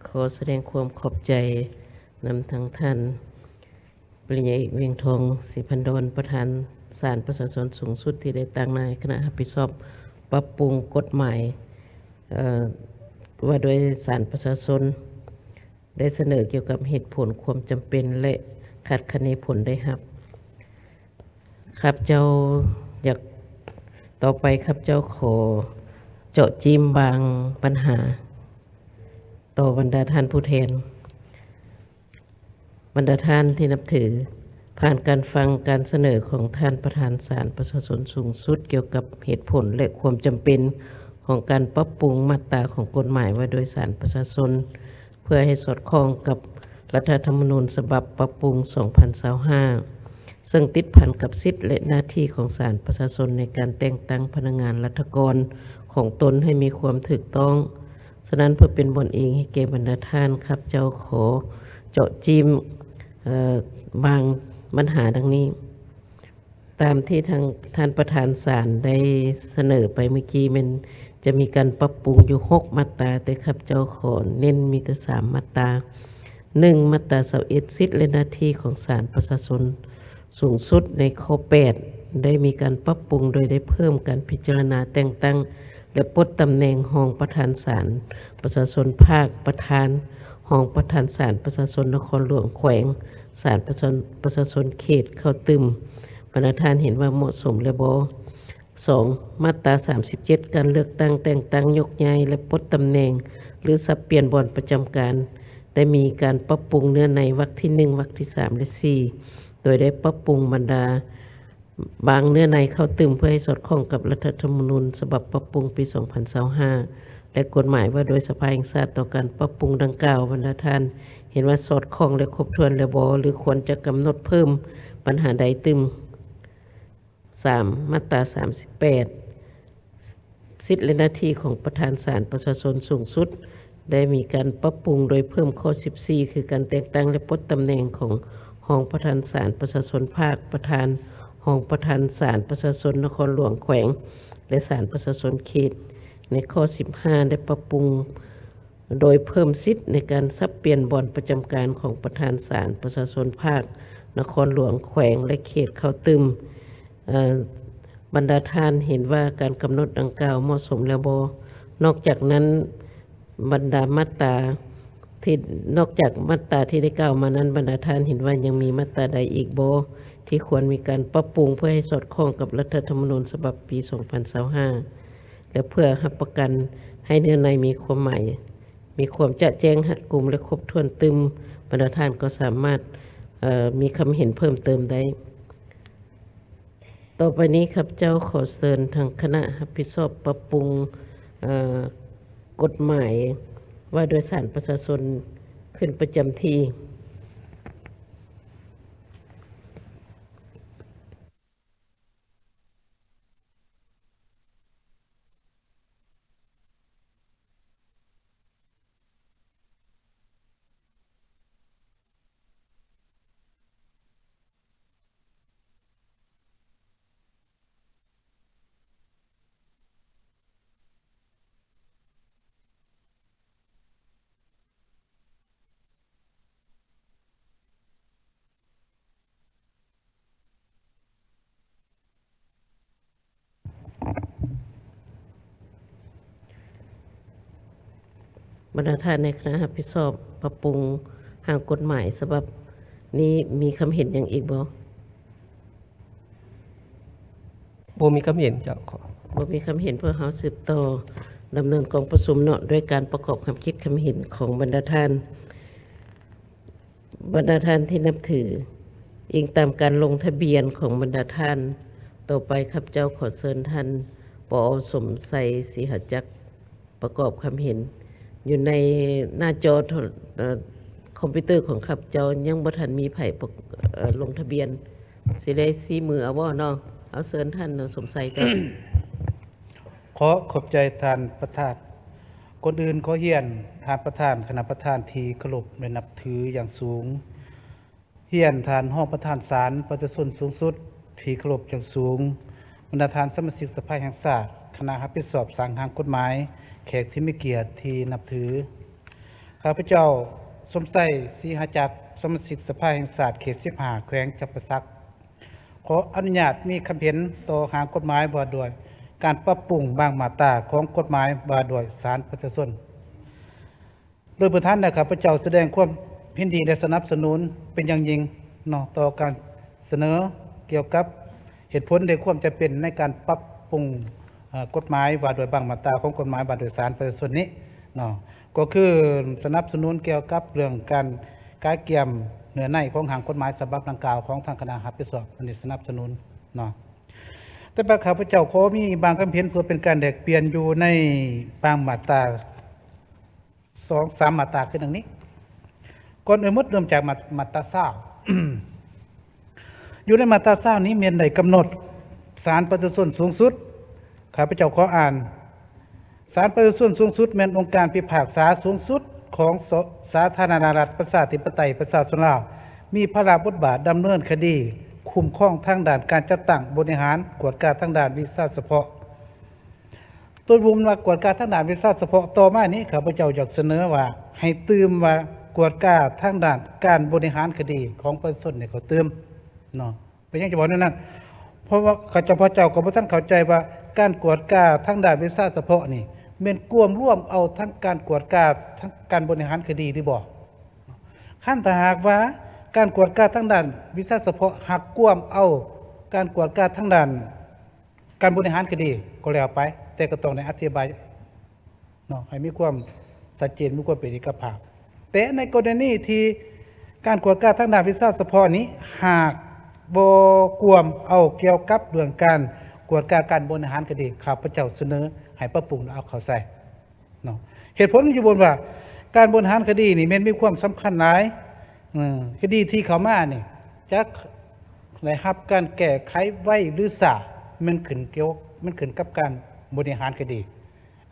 ຂໍສະແດງຄວາມຂອບໃຈນຳທັງທ່ານປະລິນຍາເອກ ວຽງທອງ ສີພັນດອນ ປະທານສານປະຊາຊົນສູງສຸດ ທີ່ໄດ້ຕາງໜ້າໃຫ້ຄະນະຮັບຜິດຊອບປັບປຸງກົດໝາຍ ເອີ ວ່າດ້ວຍສານປະຊາຊົນ ໄດ້ສະເໜີກ່ຽວກັບເຫດຜົນ, ຄວາມຈຳເປັນ ແລະ ຄາດຄະເນຜົນໄດ້ຮັບ. ຂ້າພະເຈົ້າຢາກ, ຕໍ່ໄປຂ້າພະເຈົ້າຂໍເຈາະຈີ້ມບາງບັນຫາຕໍ່ບັນດາທ່ານຜູ້ແທນ. ບັນດາທ່ານທີ່ນັບຖື, ຜ່ານການຟັງການສະເໜີຂອງທ່ານປະທານສານປະຊາຊົນສູງສຸດ ກ່ຽວກັບເຫດຜົນ ແລະ ຄວາມຈຳເປັນຂອງການປັບປຸງມາດຕາຂອງກົດໝາຍວ່າດ້ວຍສານປະຊາຊົນ ເພື່ອໃຫ້ສອດຄ່ອງກັບລັດຖະທຳມະນູນສະບັບປັບປຸງສອງພັນຊາວຫ້າ ເຊິ່ງຕິດພັນກັບສິດ ແລະ ໜ້າທີ່ຂອງສານປະຊາຊົນໃນການແຕ່ງຕັ້ງພະນັກງານລັດຖະກອນຂອງຕົນໃຫ້ມີຄວາມຖືກຕ້ອງ. ສະນັ້ນ ເພື່ອເປັນບ່ອນອີງໃຫ້ແກ່ບັນດາທ່ານ, ຂ້າພະເຈົ້າຂໍເຈາະຈີ້ມ ເອີ ບາງບັນຫາດັ່ງນີ້. ຕາມທີ່ທາງທ່ານປະທານສານໄດ້ສະເໜີໄປເມື່ອກີ້ ແມ່ນຈະມີການປັບປຸງຢູ່ຫົກມາດຕາ, ແຕ່ຂ້າພະເຈົ້າຂໍເນັ້ນມີແຕ່ສາມມາດຕາ. ໜຶ່ງ ມາດຕາຊາວເອັດ ສິດ ແລະ ໜ້າທີ່ຂອງສານປະຊາຊົນສູງສຸດ ໃນຂໍ້ແປດ ໄດ້ມີການປັບປຸງໂດຍໄດ້ເພີ່ມການພິຈາລະນາແຕ່ງຕັ້ງ ແລະ ປົດຕຳແໜ່ງຮອງປະທານສານປະຊາຊົນພາກ, ປະທານ, ຮອງປະທານສານປະຊາຊົນນະຄອນຫຼວງ, ແຂວງ, ສານປະຊາຊົນ, ປະຊາຊົນເຂດເຂົ້າຕື່ມ. ບັນດາທ່ານເຫັນວ່າເໝາະສົມແລະບໍ່? ສອງ ມາດຕາສາມສິບເຈັດ ການເລືອກຕັ້ງ, ແຕ່ງຕັ້ງ, ຍົກຍ້າຍ ແລະ ປົດຕຳແໜ່ງ ຫຼື ສັບປ່ຽນບ່ອນປະຈຳການ ໄດ້ມີການປັບປຸງເນື້ອໃນ ວຣກທີໜຶ່ງ, ວຣກທີສາມ ແລະ ສີ່ ໂດຍໄດ້ປັບປຸງບັນດາບາງເນື້ອໃນເຂົ້າຕື່ມ ເພື່ອໃຫ້ສອດຄ່ອງກັບລັດຖະທຳມະນູນສະບັບປັບປຸງປີສອງພັນຊາວຫ້າ ແລະ ກົດໝາຍວ່າດ້ວຍສະພາແຫ່ງຊາດ. ຕໍ່ການປັບປຸງດັ່ງກ່າວ, ບັນດາທ່ານເຫັນວ່າສອດຄ່ອງ ແລະ ຄົບຖ້ວນແລ້ວບໍ່ ຫຼື ຄວນຈະກຳນົດເພີ່ມບັນຫາໃດຕື່ມ? ສາມ ມາດຕາສາມສິບແປດ ສິດ ແລະ ໜ້າທີ່ຂອງປະທານສານປະຊາຊົນສູງສຸດ ໄດ້ມີການປັບປຸງໂດຍເພີ່ມຂໍ້ສິບສີ່ ຄືການແຕ່ງຕັ້ງ ແລະ ປົດຕຳແໜ່ງຂອງຮອງປະທານສານປະຊາຊົນພາກ, ປະທານ, ຮອງປະທານສານປະຊາຊົນນະຄອນຫຼວງ, ແຂວງ ແລະ ສານປະຊາຊົນເຂດ. ໃນຂໍ້ສິບຫ້າ ໄດ້ປັບປຸງ ໂດຍເພີ່ມສິດໃນການສັບປ່ຽນບ່ອນປະຈຳການຂອງປະທານສານປະຊາຊົນພາກ, ນະຄອນຫຼວງ, ແຂວງ ແລະ ເຂດເຂົ້າຕື່ມ. ເອີ ບັນດາທ່ານເຫັນວ່າການກຳນົດດັ່ງກ່າວເໝາະສົມແລ້ວບໍ່? ນອກຈາກນັ້ນ, ບັນດາມາດຕາທີ່, ນອກຈາກມາດຕາທີ່ໄດ້ກ່າວມານັ້ນ, ບັນດາທ່ານເຫັນວ່າຍັງມີມາດຕາໃດອີກບໍ່ ທີ່ຄວນມີການປັບປຸງເພື່ອໃຫ້ສອດຄ່ອງກັບລັດຖະທຳມະນູນສະບັບປີສອງພັນຊາວຫ້າ ແລະ ເພື່ອຮັບປະກັນໃຫ້ເນື້ອໃນມີຄວາມໝາຍ, ມີຄວາມຈະແຈ້ງ, ຮັດກຸມ ແລະ ຄົບຖ້ວນຕື່ມ, ບັນດາທ່ານກໍສາມາດ, ເອີ, ມີຄຳເຫັນເພີ່ມເຕີມໄດ້. ຕໍ່ໄປນີ້ ຂ້າພະເຈົ້າຂໍເຊີນທາງຄະນະຮັບຜິດຊອບປັບປຸງ, ເອີ, ກົດໝາຍວ່າດ້ວຍສານປະຊາຊົນຂຶ້ນປະຈຳທີ່. ບັນດາທ່ານໃນຄະນະຮັບຜິດຊອບປັບປຸງຮ່າງກົດໝາຍສະບັບນີ້ ມີຄຳເຫັນຫຍັງອີກບໍ່? ບໍ່ມີຄຳເຫັນເຈົ້າ. ບໍ່ມີຄຳເຫັນ. ພວກເຮົາສືບຕໍ່ດຳເນີນກອງປະຊຸມເນາະ ດ້ວຍການປະກອບຄຳຄິດຄຳເຫັນຂອງບັນດາທ່ານ. ບັນດາທ່ານທີ່ນັບຖື, ອີງຕາມການລົງທະບຽນຂອງບັນດາທ່ານ, ຕໍ່ໄປຂ້າພະເຈົ້າຂໍເຊີນທ່ານ ປອ ສົມໄຊ ສີຫະຈັກ ປະກອບຄຳເຫັນ. ຢູ່ໃນໜ້າຈໍໂທ, ເອີ, ຄອມພິວເຕີຂອງຂ້າພະເຈົ້າຍັງບໍ່ທັນມີໃຜປະ, ເອີ, ລົງທະບຽນ. ຊິໄດ້ຊີ້ມືເອົາບໍ່ເນາະ? ເອົາ, ເຊີນທ່ານ ສົມໄຊເຈົ້າ. ຂໍຂອບໃຈທ່ານປະທານ. ກ່ອນອື່ນຂໍຮຽນທ່ານປະທານ, ຄະນະປະທານທີ່ເຄົາລົບ ແລະ ນັບຖືຢ່າງສູງ. ຮຽນທ່ານຮອງປະທານສານປະຊາຊົນສູງສຸດທີ່ເຄົາລົບຢ່າງສູງ, ບັນດາທ່ານສະມາຊິກສະພາແຫ່ງຊາດ, ຄະນະຮັບຜິດຊອບສ້າງຮ່າງກົດໝາຍ, ແຂກທີ່ມີກຽດທີ່ນັບຖື. ຂ້າພະເຈົ້າ ສົມໄຊ ສີຫະຈັກ, ສະມາຊິກສະພາແຫ່ງຊາດເຂດສິບຫ້າ ແຂວງຈຳປາສັກ ຂໍອະນຸຍາດມີຄຳເຫັນຕໍ່ຮ່າງກົດໝາຍວ່າດ້ວຍການປັບປຸງບາງມາດຕາຂອງກົດໝາຍວ່າດ້ວຍສານປະຊາຊົນ. ໂດຍປະທານແລ້ວ ຂ້າພະເຈົ້າສະແດງຄວາມເຫັນດີ ແລະ ສະໜັບສະໜູນເປັນຢ່າງຍິ່ງເນາະ ຕໍ່ການສະເໜີກ່ຽວກັບເຫດຜົນ ແລະ ຄວາມຈຳເປັນໃນການປັບປຸງ, ເອີ, ກົດໝາຍວ່າດ້ວຍບາງມາດຕາຂອງກົດໝາຍວ່າດ້ວຍສານປະຊາຊົນນີ້ເນາະ, ກໍຄືສະໜັບສະໜູນກ່ຽວກັບເລື່ອງການກະກຽມ ເນື້ອໃນຂອງຮ່າງກົດໝາຍສະບັບດັ່ງກ່າວຂອງທາງຄະນະຮັບຜິດຊອບ ອັນນີ້ສະໜັບສະໜູນເນາະ. ແຕ່ວ່າຂ້າພະເຈົ້າຂໍມີບາງຄຳເຫັນເພື່ອເປັນການແລກປ່ຽນຢູ່ໃນບາງມາດຕາ ສອງສາມມາດຕາຄືດັ່ງນີ້. ກ່ອນອື່ນໝົດເລີ່ມຈາກມາດ ມາດຕາຊາວ ຢູ່ໃນມາດຕາຊາວນີ້ແມ່ນໄດ້ກຳນົດສານປະຊາຊົນສູງສຸດ. ຂ້າພະເຈົ້າຂໍອ່ານ. ສານປະຊາຊົນສູງສຸດແມ່ນອົງການພິພາກສາສູງສຸດຂອງສ- ສາທາລະນະລັດ ປະຊາທິປະໄຕ ປະຊາຊົນລາວ, ມີພາລະບົດບາດດຳເນີນຄະດີ, ຄຸ້ມຄອງທາງດ້ານການຈັດຕັ້ງບໍລິຫານ, ກວດກາທາງດ້ານວິຊາສະເພາະ. ຕົວບຸມວ່າກວດກາທາງດ້ານວິຊາສະເພາະ. ຕໍ່ມານີ້ ຂ້າພະເຈົ້າຢາກສະເໜີວ່າໃຫ້ຕື່ມວ່າກວດກາທາງດ້ານການບໍລິຫານຄະດີຂອງປະຊາຊົນໃຫ້ເຂົາຕື່ມເນາະ. ເປັນຫຍັງຈະເວົ້າແນວນັ້ນ? ເພາະວ່າເຂົາເຈົ້າ ພະເຈົ້າກໍບໍ່ທັນເຂົ້າໃຈວ່າການກວດກາທາງດ້ານວິຊາສະເພາະນີ້ ແມ່ນກວມລວມເອົາທັງການກວດກາທັງການບໍລິຫານຄະດີຫຼືບໍ່? ຄັນຖ້າຫາກວ່າການກວດກາທາງດ້ານວິຊາສະເພາະຫາກກວມເອົາການກວດກາທາງດ້ານ ການບໍລິຫານຄະດີກໍແລ້ວໄປ, ແຕ່ກໍຕ້ອງໄດ້ອະທິບາຍເນາະ ໃຫ້ມີຄວາມຊັດເຈນ, ມີຄວາມເປັນເອກະພາບ. ແຕ່ໃນກໍລະນີທີ່ການກວດກາທາງດ້ານວິຊາສະເພາະນີ້ ຫາກບໍ່ກວມເອົາກ່ຽວກັບເລື່ອງການກວດກາການບໍລິຫານຄະດີ, ຂ້າພະເຈົ້າສະເໜີໃຫ້ປັບປຸງ ແລະ ເອົາເຂົ້າໃສ່. ເນາະ ເຫດຜົນຢູ່ບົນວ່າ ການບໍລິຫານຄະດີນີ້ແມ່ນມີຄວາມສຳຄັນຫຼາຍ. ເອີ ຄະດີທີ່ເຂົ້າມານີ້ ຈະໄດ້ຮັບການແກ້ໄຂໄວຫຼືຊ້າ ແມ່ນຂຶ້ນກ່ຽວ ແມ່ນຂຶ້ນກັບການບໍລິຫານຄະດີ.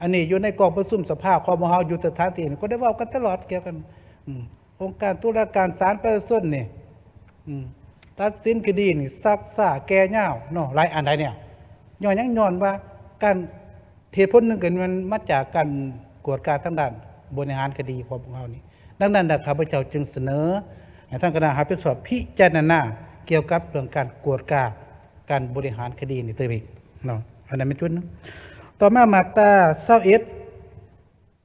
ອັນນີ້ຢູ່ໃນກອງປະຊຸມສະພາຂອງພວກເຮົາຢູ່ສະຖານທີ່ນີ້ ກໍໄດ້ເວົ້າກັນຕະຫຼອດກ່ຽວກັນ ອືມ ອົງການຕຸລາການສານປະຊາຊົນນີ້ ອືມ ຕັດສິນຄະດີນີ້ຊັກຊ້າແກ່ຍາວເນາະ ຫຼາຍອັນຫຼາຍແນວ. ຍ້ອນຫຍັງ? ຍ້ອນວ່າການ ເຫດຜົນໜຶ່ງກໍແມ່ນມາຈາກການກວດກາທາງດ້ານບໍລິຫານຄະດີຂອງພວກເຮົານີ້. ດັ່ງນັ້ນນະ ຂ້າພະເຈົ້າຈຶ່ງສະເໜີໃຫ້ທາງຄະນະຮັບຜິດຊອບພິຈາລະນາກ່ຽວກັບເລື່ອງການກວດກາການບໍລິຫານຄະດີນີ້ຕື່ມອີກເນາະ. ອັນນັ້ນແມ່ນຈຸດໜຶ່ງ. ຕໍ່ມາມາດຕາຊາວເອັດ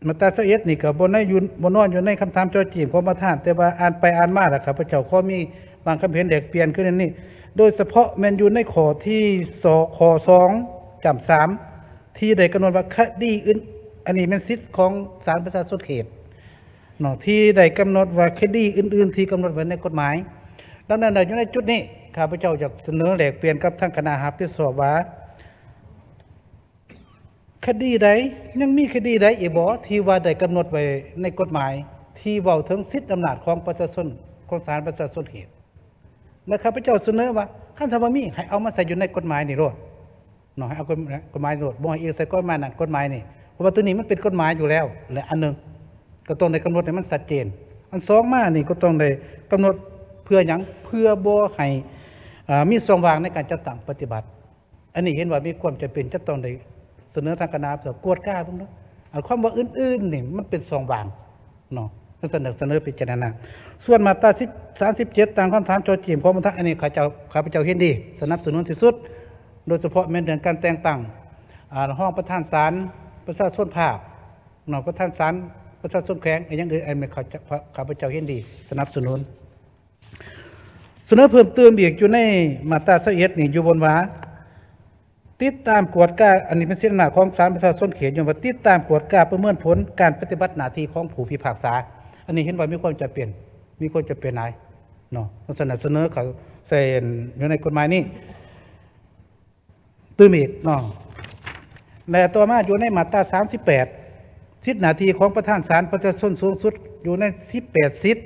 ມາດຕາຊາວເອັດນີ້ກໍບໍ່ໃນຢູ່ ບໍ່ນອນຢູ່ໃນຄຳຖາມຈໍ້ຈີ້ມຂອງປະທານ, ແຕ່ວ່າອ່ານໄປອ່ານມາແລ້ວ ຂ້າພະເຈົ້າຂໍມີບາງຄຳເຫັນແລກປ່ຽນຄືອັນນີ້, ໂດຍສະເພາະແມ່ນຢູ່ໃນຂໍ້ທີ ສ- ຂໍ້ສອງຈ້ຳສາມ ທີ່ໄດ້ກຳນົດວ່າຄະດີອື່ນ ອັນນີ້ແມ່ນສິດຂອງສານປະຊາຊົນເຂດເນາະ ທີ່ໄດ້ກຳນົດວ່າຄະດີອື່ນໆທີ່ກຳນົດໄວ້ໃນກົດໝາຍ. ດັ່ງນັ້ນແລ້ວ ຢູ່ໃນຈຸດນີ້ ຂ້າພະເຈົ້າຢາກສະເໜີແລກປ່ຽນກັບທາງຄະນະຮັບຜິດຊອບວ່າ ຄະດີໃດ ຍັງມີຄະດີໃດອີກບໍ່ ທີ່ວ່າໄດ້ກຳນົດໄວ້ໃນກົດໝາຍ ທີ່ເວົ້າເຖິງສິດອຳນາດຂອງປະຊາຊົນ ຂອງສານປະຊາຊົນເຂດ? ແລະ ຂ້າພະເຈົ້າສະເໜີວ່າ ຄັນຖ້າວ່າມີ ໃຫ້ເອົາມາໃສ່ຢູ່ໃນກົດໝາຍນີ້ໂລດເນາະ, ໃຫ້ເອົາກົດ ກົດໝາຍໂລດ, ບໍ່ໃຫ້ອີງໃສ່ກົດໝາຍນັ້ນ ກົດໝາຍນີ້, ເພາະວ່າໂຕນີ້ມັນເປັນກົດໝາຍຢູ່ແລ້ວ. ແລະ ອັນໜຶ່ງ ກໍຕ້ອງໄດ້ກຳນົດໃຫ້ມັນຊັດເຈນ, ອັນສອງມານີ້ກໍຕ້ອງໄດ້ກຳນົດເພື່ອຫຍັງ? ເພື່ອບໍ່ໃຫ້ ເອີ ມີຊ່ອງວ່າງໃນການຈັດຕັ້ງປະຕິບັດ. ອັນນີ້ເຫັນວ່າມີຄວາມຈຳເປັນຈະຕ້ອງໄດ້ສະເໜີທາງຄະນະກວດກາເບິ່ງເນາະ. ອັນຄຳວ່າອື່ນໆນີ້ ມັນເປັນຊ່ອງວ່າງເນາະ, ສະເໜີ ສະເໜີພິຈາລະນາ. ສ່ວນມາດຕາສິບ ສາມສິບເຈັດ ຕາມຄຳຖາມຈໍ້ຈີ້ມຂອງປະທານ ອັນນີ້ຂ້າເຈົ້າ ຂ້າພະເຈົ້າເຫັນດີ ສະໜັບສະໜູນທີ່ສຸດ, ໂດຍສະເພາະແມ່ນເລື່ອງການແຕ່ງຕັ້ງ ອາ ຮອງປະທານສານປະຊາຊົນພາກເນາະ, ປະທານສານປະຊາຊົນແຂວງ ອີ່ຫຍັງອື່ນ ອັນນີ້ຂ້າ ຂ້າພະເຈົ້າເຫັນດີ ສະໜັບສະໜູນ. ສະເໜີເພີ່ມຕື່ມອີກຢູ່ໃນມາດຕາຊາວເອັດນີ້ ຢູ່ບົນວ່າ ຕິດຕາມກວດກາ ອັນນີ້ເປັນສິດອຳນາດຂອງສານປະຊາຊົນເຂດ ຍ້ອນວ່າຕິດຕາມກວດກາປະເມີນຜົນການປະຕິບັດໜ້າທີ່ຂອງຜູ້ພິພາກສາ. ອັນນີ້ເຫັນວ່າມີຄວາມຈຳເປັນ ມີຄວາມຈຳເປັນຫຼາຍເນາະ, ສະນັ້ນສະເໜີເຂົ້າໃສ່ຢູ່ໃນກົດໝາຍນີ້ ຕື່ມອີກເນາະ. ແລະ ຕໍ່ມາຢູ່ໃນມາດຕາສາມສິບແປດ ສິດໜ້າທີ່ຂອງປະທານສານປະຊາຊົນສູງສຸດ ຢູ່ໃນສິບແປດສິດ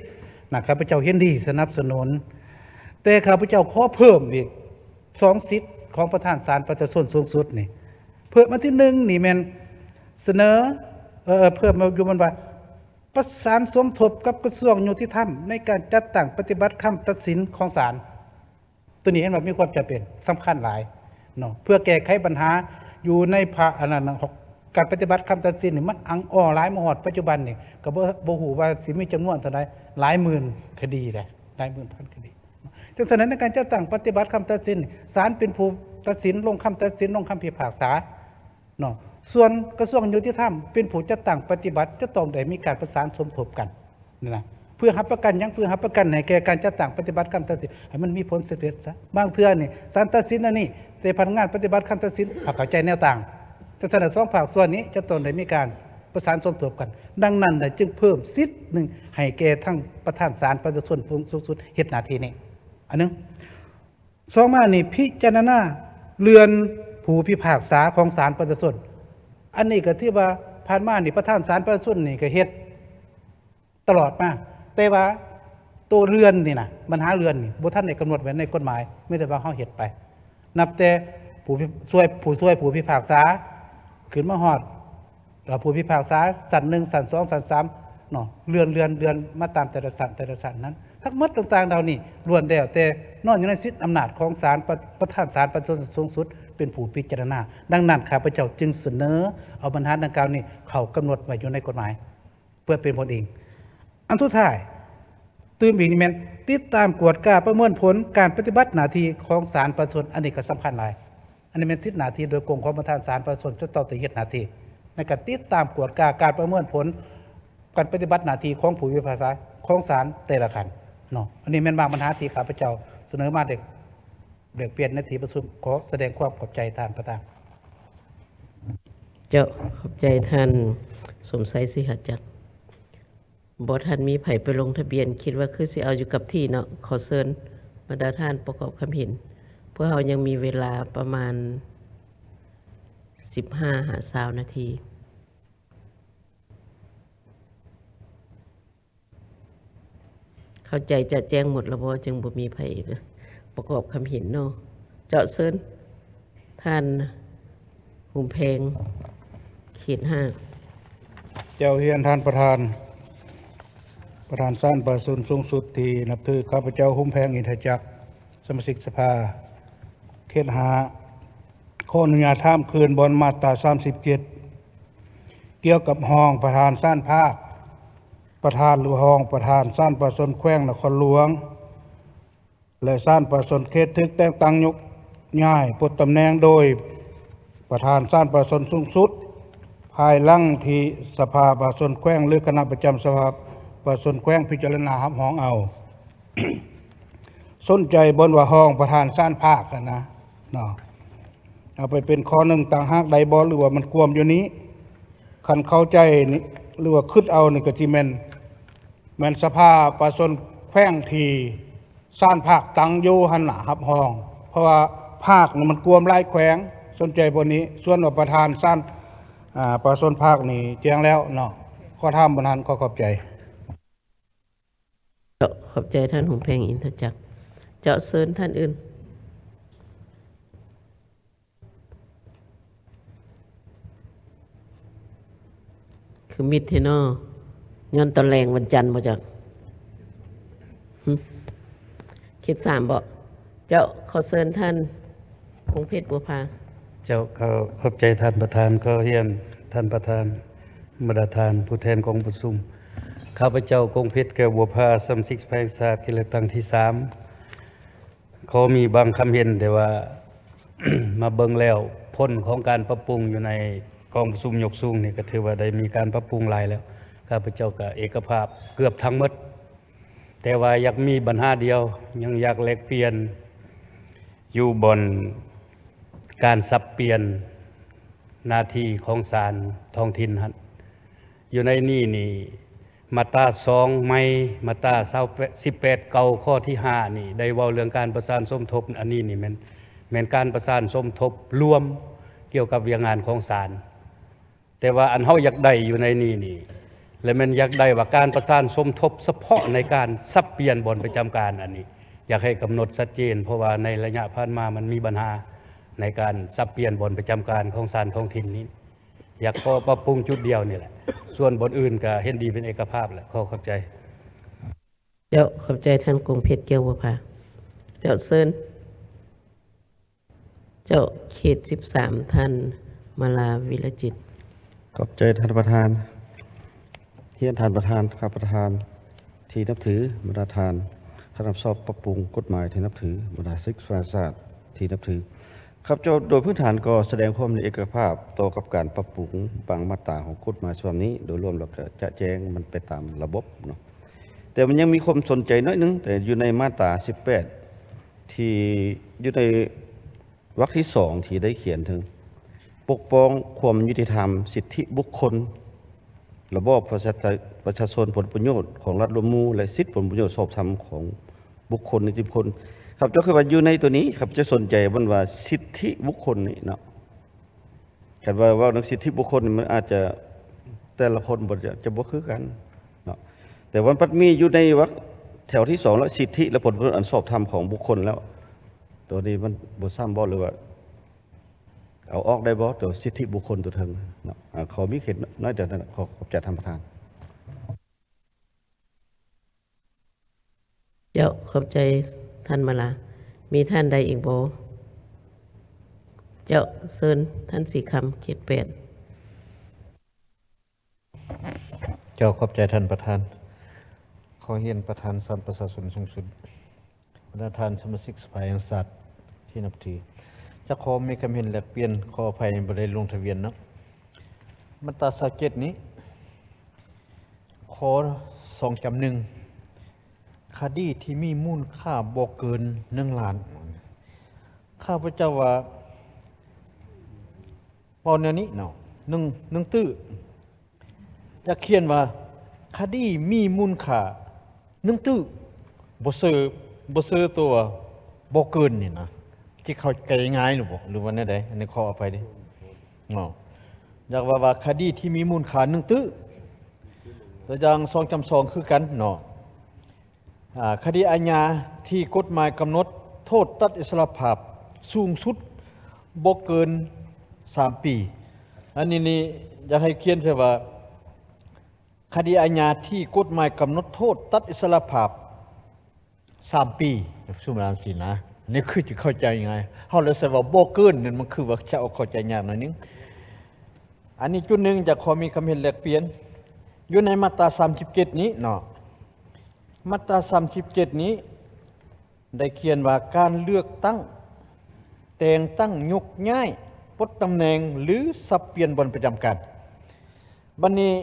ນະ, ຂ້າພະເຈົ້າເຫັນດີສະໜັບສະໜູນ, ແຕ່ຂ້າພະເຈົ້າຂໍເພີ່ມອີກສອງສິດຂອງປະທານສານປະຊາຊົນສູງສຸດນີ້. ເພີ່ມອັນທີໜຶ່ງນີ້ແມ່ນສະເໜີ ເອີ ເພີ່ມຢູ່ມັນວ່າ ປະສານສົມທົບກັບກະຊວງຍຸຕິທຳໃນການຈັດຕັ້ງປະຕິບັດຄຳຕັດສິນຂອງສານ. ໂຕນີ້ເຫັນວ່າມີຄວາມຈຳເປັນສຳຄັນຫຼາຍເນາະ ເພື່ອແກ້ໄຂບັນຫາຢູ່ໃນພາກອັນນັ້ນນະ. ການປະຕິບັດຄຳຕັດສິນນີ້ມັນອັງອໍຫຼາຍມາຮອດປັດຈຸບັນນີ້ ກໍບໍ່ ບໍ່ຮູ້ວ່າຊິມີຈຳນວນເທົ່າໃດ ຫຼາຍໝື່ນຄະດີແຫຼະ ຫຼາຍໝື່ນພັນຄະດີ. ຈັ່ງຊັ້ນໃນການຈັດຕັ້ງປະຕິບັດຄຳຕັດສິນ ສານເປັນຜູ້ຕັດສິນ ລົງຄຳຕັດສິນ ລົງຄຳພິພາກສາ ເນາະ, ສ່ວນກະຊວງຍຸຕິທຳເປັນຜູ້ຈັດຕັ້ງປະຕິບັດ ຈະຕ້ອງໄດ້ມີການປະສານສົມທົບກັນນີ້ນະ. ເພື່ອຮັບປະກັນຫຍັງ? ເພື່ອຮັບປະກັນໃຫ້ແກ່ການຈັດຕັ້ງປະຕິບັດຄຳຕັດສິນ ໃຫ້ມັນມີຜົນສຳເລັດຊະ. ບາງເທື່ອນີ້ສານຕັດສິນອັນນີ້ ແຕ່ພະນັກງານປະຕິບັດຄຳຕັດສິນຫາກເຂົ້າໃຈແນວຕ່າງ. ຈັ່ງຊັ້ນແລ້ວ ສອງພາກສ່ວນນີ້ຈະຕ້ອງໄດ້ມີການ ປະສານສົມທົບກັນ. ດັ່ງນັ້ນລະຈຶ່ງເພີ່ມສິດໜຶ່ງໃຫ້ແກ່ທັງປະທານສານປະຊາຊົນສູງສຸດເຮັດໜ້າທີ່ນີ້ ອັນໜຶ່ງ. ສອງມານີ້ ພິຈາລະນາເລື່ອນຜູ້ພິພາກສາຂອງສານປະຊາຊົນ. ອັນນີ້ກໍຖືວ່າຜ່ານມານີ້ປະທານສານປະຊາຊົນນີ້ກໍເຮັດ ຕະຫຼອດມາ, ແຕ່ວ່າໂຕເລື່ອນນີ້ນະ ບັນຫາເລື່ອນນີ້ບໍ່ທັນໄດ້ກຳນົດໄວ້ໃນກົດໝາຍ, ມີແຕ່ວ່າເຮົາເຮັດໄປ ນັບແຕ່ຜູ້ພິ ຊ່ວຍ ຜູ້ຊ່ວຍຜູ້ພິພາກສາ ຂຶ້ນມາຮອດ ເອີ ຜູ້ພິພາກສາຊັ້ນໜຶ່ງ ຊັ້ນສອງ ຊັ້ນສາມເນາະ, ເລື່ອນ ເລື່ອນ ເລື່ອນມາຕາມແຕ່ລະຊັ້ນ ແຕ່ລະຊັ້ນນັ້ນ. ທັງໝົດຕ່າງໆເຫຼົ່ານີ້ ລ້ວນແລ້ວແຕ່ນອນຢູ່ໃນສິດອຳນາດຂອງສານ ປະ ປະທານສານປະຊາຊົນສູງສຸດເປັນຜູ້ພິຈາລະນາ. ດັ່ງນັ້ນ ຂ້າພະເຈົ້າຈຶ່ງສະເໜີເອົາບັນຫາດັ່ງກ່າວນີ້ເຂົ້າກຳນົດໄວ້ຢູ່ໃນກົດໝາຍ ເພື່ອເປັນຜົນອີງ. ອັນສຸດທ້າຍ ຕື່ມອີກນີ້ແມ່ນ ຕິດຕາມກວດກາປະເມີນຜົນການປະຕິບັດໜ້າທີ່ຂອງສານປະຊາຊົນ. ອັນນີ້ກໍສຳຄັນຫຼາຍ. ອັນນີ້ແມ່ນສິດໜ້າທີ່ໂດຍກົງຂອງປະທານສານປະຊາຊົນ ຈະຕ້ອງໄດ້ເຮັດໜ້າທີ່ໃນການຕິດຕາມກວດກາການປະເມີນຜົນການປະຕິບັດໜ້າທີ່ຂອງຜູ້ພິພາກສາຂອງສານແຕ່ລະຂັ້ນເນາະ. ອັນນີ້ແມ່ນບາງບັນຫາທີ່ຂ້າພະເຈົ້າສະເໜີມາ ແລກ ແລກປ່ຽນໃນທີ່ປະຊຸມ. ຂໍສະແດງຄວາມຂອບໃຈທ່ານປະທານ. ເຈົ້າ ຂອບໃຈທ່ານສົມໄຊ ສີຫະຈັກ. ບໍ່ທັນມີໃຜໄປລົງທະບຽນ, ຄິດວ່າຄືຊິເອົາຢູ່ກັບທີ່ເນາະ. ຂໍເຊີນບັນດາທ່ານປະກອບຄຳເຫັນ. ພວກເຮົາຍັງມີເວລາປະມານສິບຫ້າຫາຊາວນາທີ. ເຂົ້າໃຈຈະແຈ້ງໝົດລະບໍ່? ຈຶ່ງບໍ່ມີໃຜປະກອບຄຳເຫັນເນາະ. ເຈົ້າ ເຊີນທ່ານ ຫຸມແພງ ເຂດຫ້າ. ເຈົ້າ ຮຽນທ່ານປະທານ, ປະທານສານປະຊາຊົນສູງສຸດທີ່ນັບຖື, ຂ້າພະເຈົ້າ ຫຸມແພງ ອິນທະຈັກ, ສະມາຊິກສະພາເຂດຫ້າ ຂໍອະນຸຍາດຖາມຄືນບ່ອນມາດຕາສາມສິບເຈັດ ກ່ຽວກັບຮອງປະທານສານພາກ, ປະທານ ຫຼື ຮອງປະທານສານປະຊາຊົນແຂວງນະຄອນຫຼວງ ແລະ ສານປະຊາຊົນເຂດຖືກແຕ່ງຕັ້ງໂຍກຍ້າຍປົດຕຳແໜ່ງໂດຍປະທານສານປະຊາຊົນສູງສຸດ ພາຍຫຼັງທີ່ສະພາປະຊາຊົນແຂວງ ຫຼື ຄະນະປະຈຳສະພາປະຊາຊົນແຂວງພິຈາລະນາຮັບຮອງເອົາ. ສົນໃຈບ່ອນວ່າຮອງປະທານສານພາກຫັ້ນນະເນາະ, ເອົາໄປເປັນຂໍ້ໜຶ່ງຕ່າງຫາກໄດ້ບໍ່ ຫຼືວ່າມັນກວມຢູ່ນີ້? ຄັນເຂົ້າໃຈນີ້ ຫຼືວ່າຄິດເອົານີ້ ກໍຊິແມ່ນ ແມ່ນສະພາປະຊາຊົນແຂວງທີ່ສານພາກຕັ້ງຢູ່ຫັ້ນນະຮັບຮອງ, ເພາະວ່າພາກນີ້ມັນກວມຫຼາຍແຂວງ. ສົນໃຈບ່ອນນີ້. ສ່ວນວ່າປະທານສານ ອາ ປະຊາຊົນພາກນີ້ແຈ້ງແລ້ວເນາະ. ຂໍຖາມບ່ອນນັ້ນ. ຂໍຂອບໃຈ. ເຈົ້າ ຂອບໃຈທ່ານ ຫົງແພງ ອິນທະຈັກ. ເຈົ້າ ເຊີນທ່ານອື່ນ. ຄືມິດແທ້ເນາະ. ຍ້ອນຕອນແລງວັນຈັນບໍ່ຈັກ? ຫຶ? ເຂດສາມບໍ? ເຈົ້າ ຂໍເຊີນທ່ານ ພົງເພັດ ບົວພາ. ເຈົ້າ ຂໍຂອບໃຈທ່ານປະທານ. ຂໍຮຽນທ່ານປະທານ, ບັນດາທ່ານຜູ້ແທນກອງປະຊຸມ, ຂ້າພະເຈົ້າ ພົງເພັດ ແກ້ວບົວພາ, ສະມາຊິກສະພາແຫ່ງຊາດ ເຂດເລືອກຕັ້ງທີສາມ ຂໍມີບາງຄຳເຫັນ, ແຕ່ວ່າ ມາເບິ່ງແລ້ວ ຜົນຂອງການປັບປຸງຢູ່ໃນກອງປະຊຸມຍົກສູງນີ້ ກໍຖືວ່າໄດ້ມີການປັບປຸງຫຼາຍແລ້ວ. ຂ້າພະເຈົ້າກໍເອກະພາບເກືອບທັງໝົດ. ແຕ່ວ່າຢາກມີບັນຫາດຽວ, ຍັງຢາກແລກປ່ຽນຢູ່ບ່ອນການສັບປ່ຽນໜ້າທີ່ຂອງສານທ້ອງຖິ່ນຫັ້ນ. ຢູ່ໃນນີ້ນີ້ ມາດຕາສອງໃໝ່, ມາດຕາຊາວແປດ ສິບແປດ ເກົ່າ ຂໍ້ທີຫ້ານີ້ ໄດ້ເວົ້າເລື່ອງການປະສານສົມທົບ. ອັນນີ້ນີ້ແມ່ນ ແມ່ນການປະສານສົມທົບລວມກ່ຽວກັບວຽກງານຂອງສານ. ແຕ່ວ່າອັນເຮົາຢາກໄດ້ຢູ່ໃນນີ້ນີ້ ແລະ ແມ່ນຢາກໄດ້ວ່າການປະສານສົມທົບສະເພາະໃນການສັບປ່ຽນບ່ອນປະຈຳການ. ອັນນີ້ຢາກໃຫ້ກຳນົດຊັດເຈນ, ເພາະວ່າໃນໄລຍະຜ່ານມາມັນມີບັນຫາໃນການສັບປ່ຽນບ່ອນປະຈຳການຂອງສານທ້ອງຖິ່ນນີ້. ຢາກຂໍປັບປຸງຈຸດດຽວນີ້ແຫຼະ, ສ່ວນບ່ອນອື່ນກໍເຫັນດີເປັນເອກະພາບແຫຼະ. ຂໍຂອບໃຈ. ເຈົ້າ ຂອບໃຈທ່ານ ກົງເພັດ ແກ້ວບົວພາ. ເຈົ້າ ເຊີນ. ເຈົ້າ ເຂດສິບສາມ ທ່ານ ມາລາ ວິລະຈິດ. ຂອບໃຈທ່ານປະທານ. ຮຽນທ່ານປະທານ, ຂ້າປະທານທີ່ນັບຖື, ບັນດາທ່ານ ຄະນະຮັບຊອບປັບປຸງກົດໝາຍທີ່ນັບຖື, ບັນດາສິດສະພາແຫ່ງຊາດທີ່ນັບຖື. ຂ້າພະເຈົ້າໂດຍພື້ນຖານກໍສະແດງຄວາມເຫັນເອກະພາບຕໍ່ກັບການປັບປຸງບາງມາດຕາຂອງກົດໝາຍສະບັບນີ້. ໂດຍລວມແລ້ວກໍຈະແຈ້ງມັນໄປຕາມລະບົບເນາະ, ແຕ່ມັນຍັງມີຄວາມສົນໃຈໜ້ອຍໜຶ່ງ, ແຕ່ຢູ່ໃນມາດຕາສິບແປດ ທີ່ຢູ່ໃນວັກທີສອງ ທີ່ໄດ້ຂຽນເຖິງປົກປ້ອງຄວາມຍຸຕິທຳ, ສິດທິບຸກຄົນ, ລະບອບປະຊາ ປະຊາຊົນ ຜົນປະໂຫຍດຂອງລັດລວມໝູ່ ແລະ ສິດຜົນປະໂຫຍດຊອບທຳຂອງບຸກຄົນນິຕິບຸກຄົນ. ຂ້າພະເຈົ້າຄິດວ່າຢູ່ໃນໂຕນີ້ ຂ້າພະເຈົ້າສົນໃຈມັນວ່າສິດທິບຸກຄົນນີ້ເນາະ. ຄັນວ່າເວົ້າເລື່ອງສິດທິບຸກຄົນນີ້ ມັນອາດຈະແຕ່ລະຄົນບໍ່ ຈະ ຈະບໍ່ຄືກັນເນາະ, ແຕ່ວ່າມັນພັດມີຢູ່ໃນວັກແຖວທີສອງ ແລ້ວ ສິດທິ ແລະ ຜົນປະໂຫຍດອັນຊອບທຳຂອງບຸກຄົນແລ້ວ ໂຕນີ້ມັນບໍ່ຊ້ຳບໍ່ ຫຼືວ່າເອົາອອກໄດ້ບໍ່ ໂຕສິດທິບຸກຄົນໂຕເທິງເນາະ. ອາ ຂໍມີເຂດນ້ອຍແຕ່ນັ້ນ ຂໍຂອບໃຈທ່ານປະທານ. ເຈົ້າ ຂອບໃຈທ່ານມາລາ. ມີທ່ານໃດອີກບໍ່? ເຈົ້າ ເຊີນທ່ານສີຄຳ ເຂດແປດ. ເຈົ້າ ຂອບໃຈທ່ານປະທານ. ຂໍຮຽນປະທານສານປະຊາຊົນສູງສຸດ, ບັນດາທ່ານສະມາຊິກສະພາແຫ່ງຊາດທີ່ນັບຖື, ຈະຂໍມີຄຳເຫັນແລກປ່ຽນ, ຂໍອະໄພບໍ່ໄດ້ລົງທະບຽນເນາະ. ມາດຕາຊາວເຈັດນີ້ ຂໍສອງຈ້ຳໜຶ່ງ ຄະດີທີ່ມີມູນຄ່າບໍ່ເກີນໜຶ່ງລ້ານ. ຂ້າພະເຈົ້າວ່າ ເວົ້າແນວນີ້ເນາະ, ໜຶ່ງ ໜຶ່ງຕື້ ຢາກຂຽນວ່າ ຄະດີມີມູນຄ່າໜຶ່ງຕື້ ບໍ່ເຊີ ບໍ່ເຊີຕົວບໍ່ເກີນນີ້ນະ, ຊິເຂົ້າໃຈງ່າຍຫຼືບໍ່ ຫຼືວ່າແນວໃດ? ອັນນີ້ຂໍອະໄພເດ້ເນາະ. ຢາກວ່າ ວ່າຄະດີທີ່ມີມູນຄ່າໜຶ່ງຕື້ ຕົວຢ່າງສອງຈ້ຳສອງຄືກັນເນາະ. ອາ ຄະດີອາຍາທີ່ກົດໝາຍກຳນົດໂທດຕັດອິດສະຫຼະພາບສູງສຸດບໍ່ເກີນສາມປີ. ອັນນີ້ນີ້ຢາກໃຫ້ຂຽນໃສ່ວ່າ ຄະດີອາຍາທີ່ກົດໝາຍກຳນົດໂທດຕັດອິດສະຫຼະພາບສາມປີ ຊຸມລານສີນາ. ນີ້ຄືຈະເຂົ້າໃຈງ່າຍ, ເຮົາລະໃສ່ວ່າບໍ່ເກີນນັ້ນ ມັນຄືວ່າຈະເຂົ້າໃຈຍາກໜ້ອຍໜຶ່ງ. ອັນນີ້ຈຸດໜຶ່ງ ຈະຂໍມີຄຳເຫັນແລກປ່ຽນ ຢູ່ໃນມາດຕາສາມສິບເຈັດນີ້ເນາະ. ມາດຕາສາມສິບເຈັດນີ້ ໄດ້ຂຽນວ່າ ການເລືອກຕັ້ງ, ແຕ່ງຕັ້ງ, ຍົກຍ້າຍ, ປົດຕຳແໜ່ງ ຫຼື ສັບປ່ຽນບ່ອນປະຈຳການ. ບັດນີ້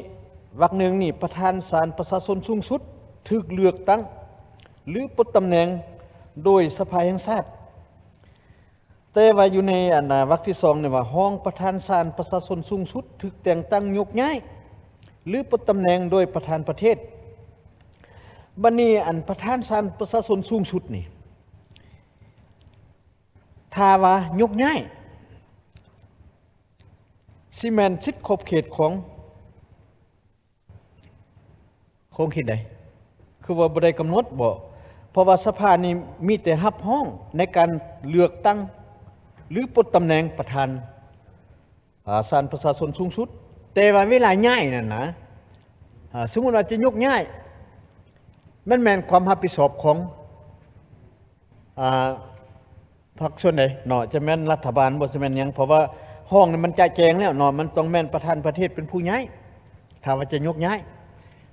ວັກໜຶ່ງນີ້ ປະທານສານປະຊາຊົນສູງສຸດຖືກເລືອກຕັ້ງ ຫຼື ປົດຕຳແໜ່ງໂດຍສະພາແຫ່ງຊາດ. ແຕ່ວ່າຢູ່ໃນອັນນາ ວັກທີສອງນີ້ວ່າ ຮອງປະທານສານປະຊາຊົນສູງສຸດຖືກແຕ່ງຕັ້ງ ຍົກຍ້າຍ ຫຼື ປົດຕຳແໜ່ງໂດຍປະທານປະເທດ. ບັດນີ້ ອັນປະທານສານປະຊາຊົນສູງສຸດນີ້ ຖ້າວ່າຍົກຍ້າຍ ຊິແມ່ນສິດຂອບເຂດຂອງ ຄວາມຄິດໃດ? ຄືວ່າບໍ່ໄດ້ກຳນົດບໍ? ເພາະວ່າສະພານີ້ມີແຕ່ຮັບຮອງໃນການເລືອກຕັ້ງ ຫຼື ປົດຕຳແໜ່ງປະທານ ອາ ສານປະຊາຊົນສູງສຸດ, ແຕ່ວ່າເວລາຍ້າຍນັ້ນນະ ອາ ສົມມຸດວ່າຈະຍົກຍ້າຍ ມັນແມ່ນຄວາມຮັບຜິດຊອບຂອງ ອາ ພາກສ່ວນໃດເນາະ, ຈະແມ່ນລັດຖະບານບໍ່ ຈະແມ່ນຫຍັງ, ເພາະວ່າຫ້ອງນີ້ມັນຈະແຈ້ງແລ້ວເນາະ, ມັນຕ້ອງແມ່ນປະທານປະເທດເປັນຜູ້ຍ້າຍ ຖ້າວ່າຈະຍົກຍ້າຍ.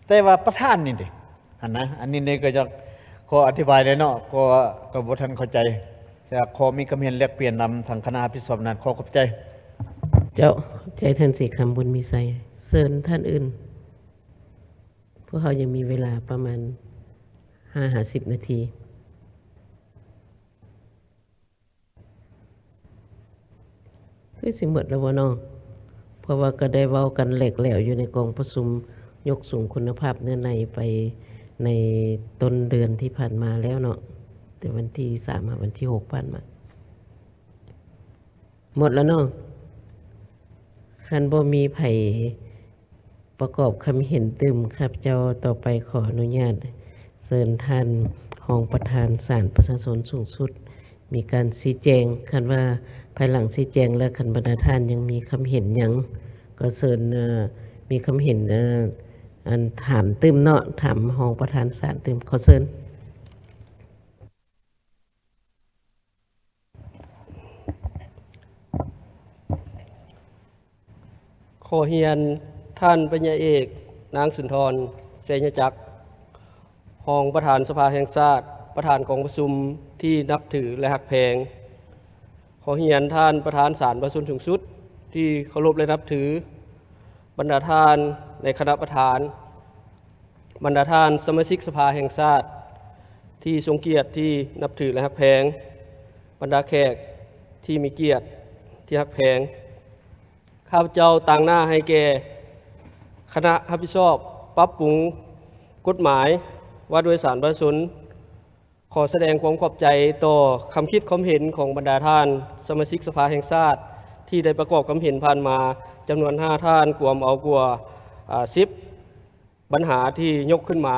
ແຕ່ວ່າປະທານນີ້ເດ ຫັ້ນນະ, ອັນນີ້ນີ້ກໍຢາກຂໍອະທິບາຍແດ່ເນາະ, ເພາະວ່າກໍບໍ່ທັນເຂົ້າໃຈ. ຢາກຂໍມີຄຳເຫັນແລກປ່ຽນນຳທາງຄະນະຮັບຜິດຊອບນັ້ນ. ຂໍຂອບໃຈ. ເຈົ້າ, ຂອບໃຈທ່ານສີຄຳ ບຸນມີໄຊ. ເຊີນທ່ານອື່ນ. ພວກເຮົາຍັງມີເວລາປະມານຫ້າຫາສິບນາທີ. ຄືຊິໝົດແລ້ວບໍ່ເນາະ? ເພາະວ່າກໍໄດ້ເວົ້າກັນແຫຼກແຫຼວຢູ່ໃນກອງປະຊຸມຍົກສູງຄຸນນະພາບເນື້ອໃນໄປໃນຕົ້ນເດືອນທີ່ຜ່ານມາແລ້ວເນາະ, ແຕ່ວັນທີສາມຫາວັນທີຫົກຜ່ານມາ. ໝົດແລ້ວເນາະ? ຄັນບໍ່ມີໃຜ ປະກອບຄຳເຫັນຕື່ມ ຂ້າພະເຈົ້າຕໍ່ໄປຂໍອະນຸຍາດເຊີນທ່ານຮອງປະທານສານປະຊາຊົນສູງສຸດ ມີການຊີ້ແຈງ. ຄັນວ່າພາຍຫຼັງຊີ້ແຈງແລ້ວ ຄັນບັນດາທ່ານຍັງມີຄຳເຫັນຫຍັງ ກໍເຊີນ ເອີ ມີຄຳເຫັນ ເອີ ອັນຖາມຕື່ມເນາະ, ຖາມຮອງປະທານສານຕື່ມ. ຂໍເຊີນ. ຂໍຮຽນທ່ານພະຍາເອກ ນາງສຸນທອນ ເສຍຍະຈັກ, ຮອງປະທານສະພາແຫ່ງຊາດ, ປະທານກອງປະຊຸມທີ່ນັບຖື ແລະ ຮັກແພງ. ຂໍຮຽນທ່ານປະທານສານປະຊາຊົນສູງສຸດທີ່ເຄົາລົບ ແລະ ນັບຖື, ບັນດາທ່ານໃນຄະນະປະທານ, ບັນດາທ່ານສະມາຊິກສະພາແຫ່ງຊາດທີ່ຊົງກຽດ ທີ່ນັບຖື ແລະ ຮັກແພງ, ບັນດາແຂກທີ່ມີກຽດ ທີ່ຮັກແພງ, ຂ້າພະເຈົ້າຕາງໜ້າໃຫ້ແກ່ ຄະນະຮັບຜິດຊອບປັບປຸງກົດໝາຍວ່າດ້ວຍສານປະຊາຊົນ ຂໍສະແດງຄວາມຂອບໃຈຕໍ່ຄຳຄິດຄວາມເຫັນຂອງບັນດາທ່ານສະມາຊິກສະພາແຫ່ງຊາດ ທີ່ໄດ້ປະກອບຄຳເຫັນຜ່ານມາຈຳນວນຫ້າທ່ານ ກວມເອົາກວ່າ ອາ ສິບບັນຫາທີ່ຍົກຂຶ້ນມາ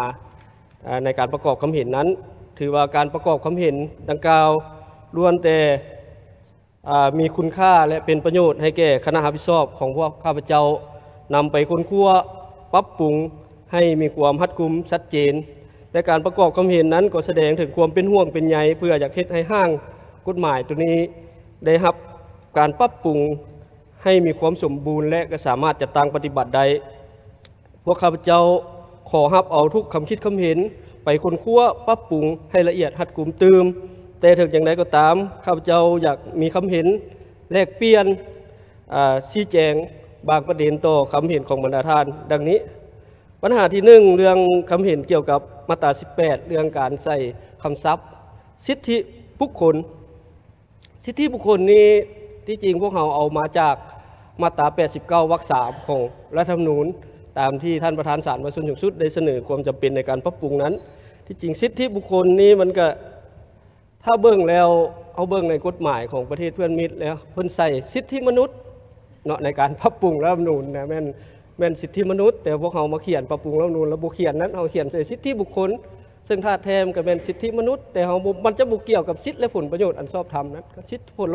ອາ ໃນການປະກອບຄຳເຫັນນັ້ນ. ຖືວ່າການປະກອບຄຳເຫັນດັ່ງກ່າວລ້ວນແຕ່ ອາ ມີຄຸນຄ່າ ແລະ ເປັນປະໂຫຍດໃຫ້ແກ່ຄະນະຮັບຜິດຊອບຂອງພວກຂ້າພະເຈົ້າ ນຳໄປຄົ້ນຄວ້າ, ປັບປຸງໃຫ້ມີຄວາມຮັດກຸມຊັດເຈນ ແລະ ການປະກອບຄຳເຫັນນັ້ນກໍສະແດງເຖິງຄວາມເປັນຫ່ວງເປັນໃຍ ເພື່ອຢາກເຮັດໃຫ້ຮ່າງກົດໝາຍໂຕນີ້ໄດ້ຮັບການປັບປຸງໃຫ້ມີຄວາມສົມບູນ ແລະ ກໍສາມາດຈັດຕັ້ງປະຕິບັດໄດ້. ພວກຂ້າພະເຈົ້າຂໍຮັບເອົາທຸກຄຳຄິດຄຳເຫັນໄປຄົ້ນຄວ້າປັບປຸງໃຫ້ລະອຽດຮັດກຸມຕື່ມ, ແຕ່ເຖິງຢ່າງໃດກໍຕາມ ຂ້າພະເຈົ້າຢາກມີຄຳເຫັນແລກປ່ຽນ ອາ ຊີ້ແຈງບາງປະເດັນຕໍ່ຄຳເຫັນຂອງບັນດາທ່ານ ດັ່ງນີ້. ບັນຫາທີໜຶ່ງ ເລື່ອງຄຳເຫັນກ່ຽວກັບມາດຕາສິບແປດ ເລື່ອງການໃຊ້ຄຳສັບສິດທິບຸກຄົນ. ສິດທິບຸກຄົນນີ້ ທີ່ຈິງພວກເຮົາເອົາມາຈາກມາດຕາແປດສິບເກົ້າ ວັກສາມ ຂອງລັດຖະທຳມະນູນ ຕາມທີ່ທ່ານປະທານສານປະຊາຊົນສູງສຸດໄດ້ສະເໜີຄວາມຈຳເປັນໃນການປັບປຸງນັ້ນ. ທີ່ຈິງສິດທິບຸກຄົນນີ້ມັນກະ ຖ້າເບິ່ງແລ້ວ ເຮົາເບິ່ງໃນກົດໝາຍຂອງປະເທດເພື່ອນມິດແລ້ວ ເພິ່ນໃສ່ສິດທິມະນຸດເນາະ ໃນການປັບປຸງລັດຖະທຳມະນູນນະ ແມ່ນ ແມ່ນສິດທິມະນຸດ, ແຕ່ພວກເຮົາມາຂຽນປັບປຸງລັດຖະທຳມະນູນ ແລ້ວບໍ່ຂຽນນັ້ນ ເຮົາຂຽນໃສ່ສິດທິບຸກຄົນ ເຊິ່ງທາດແທ້ມັນກໍແມ່ນສິດທິມະນຸດ ແຕ່ເຮົາບໍ່ ມັນຈະບໍ່ກ່ຽວກັບສິດ ແລະ ຜົນປະໂຫຍດອັນຊອບທຳນັ້ນ ສິດ ຜົນ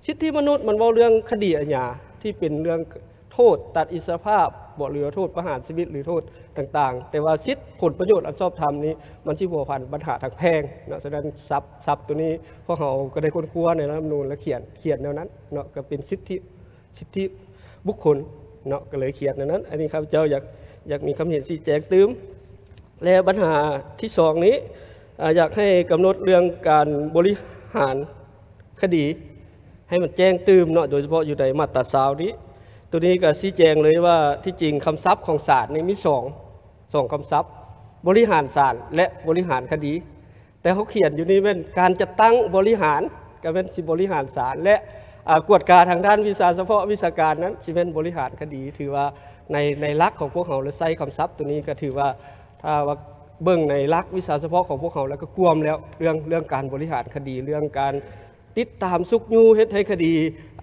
ສິດທິມະນຸດມັນເວົ້າເລື່ອງຄະດີອາຍາ ທີ່ເປັນເລື່ອງໂທດຕັດອິດສະລະພາບບໍ ຫຼືວ່າໂທດປະຫານຊີວິດ ຫຼືໂທດຕ່າງໆ ແຕ່ວ່າສິດ ຜົນປະໂຫຍດອັນຊອບທຳນີ້ ມັນຊິພົວພັນບັນຫາທາງແພ່ງເນາະ. ສະນັ້ນສັບ ສັບໂຕນີ້ ພວກເຮົາກໍໄດ້ຄົ້ນຄວ້າໃນລັດຖະທຳມະນູນ ແລະ ຂຽນ ຂຽນແນວນັ້ນເນາະ ກໍເປັນສິດທິ ສິດທິບຸກຄົນເນາະ ກໍເລີຍຂຽນແນວນັ້ນ. ອັນນີ້ຂ້າພະເຈົ້າຢາກ ຢາກມີຄຳເຫັນຊີ້ແຈງຕື່ມ. ແລະ ບັນຫາທີສອງນີ້ ອາ ຢາກໃຫ້ກຳນົດເລື່ອງການບໍລິຫານຄະດີໃຫ້ມັນແຈ້ງຕື່ມເນາະ ໂດຍສະເພາະຢູ່ໃນມາດຕາຊາວນີ້. ໂຕນີ້ກໍຊີ້ແຈງເລີຍວ່າ ທີ່ຈິງຄຳສັບຂອງສານນີ້ມີສອງ ສອງຄຳສັບ ບໍລິຫານສານ ແລະ ບໍລິຫານຄະດີ. ແຕ່ເຮົາຂຽນຢູ່ນີ້ແມ່ນການຈັດຕັ້ງບໍລິຫານ ກໍແມ່ນຊິບໍລິຫານສານ ແລະ ອາ ກວດກາທາງດ້ານວິຊາສະເພາະວິຊາການນັ້ນ ຊິແມ່ນບໍລິຫານຄະດີ. ຖືວ່າໃນ ໃນຫຼັກຂອງພວກເຮົາ ແລະ ໃຊ້ຄຳສັບໂຕນີ້ ກໍຖືວ່າ ຖ້າວ່າເບິ່ງໃນຫຼັກວິຊາສະເພາະຂອງພວກເຮົາ ແລ້ວກໍກວມແລ້ວ ເລື່ອງ ເລື່ອງການບໍລິຫານຄະດີ ເລື່ອງການຕິດຕາມຊຸກຍູ້ເຮັດໃຫ້ຄະດີ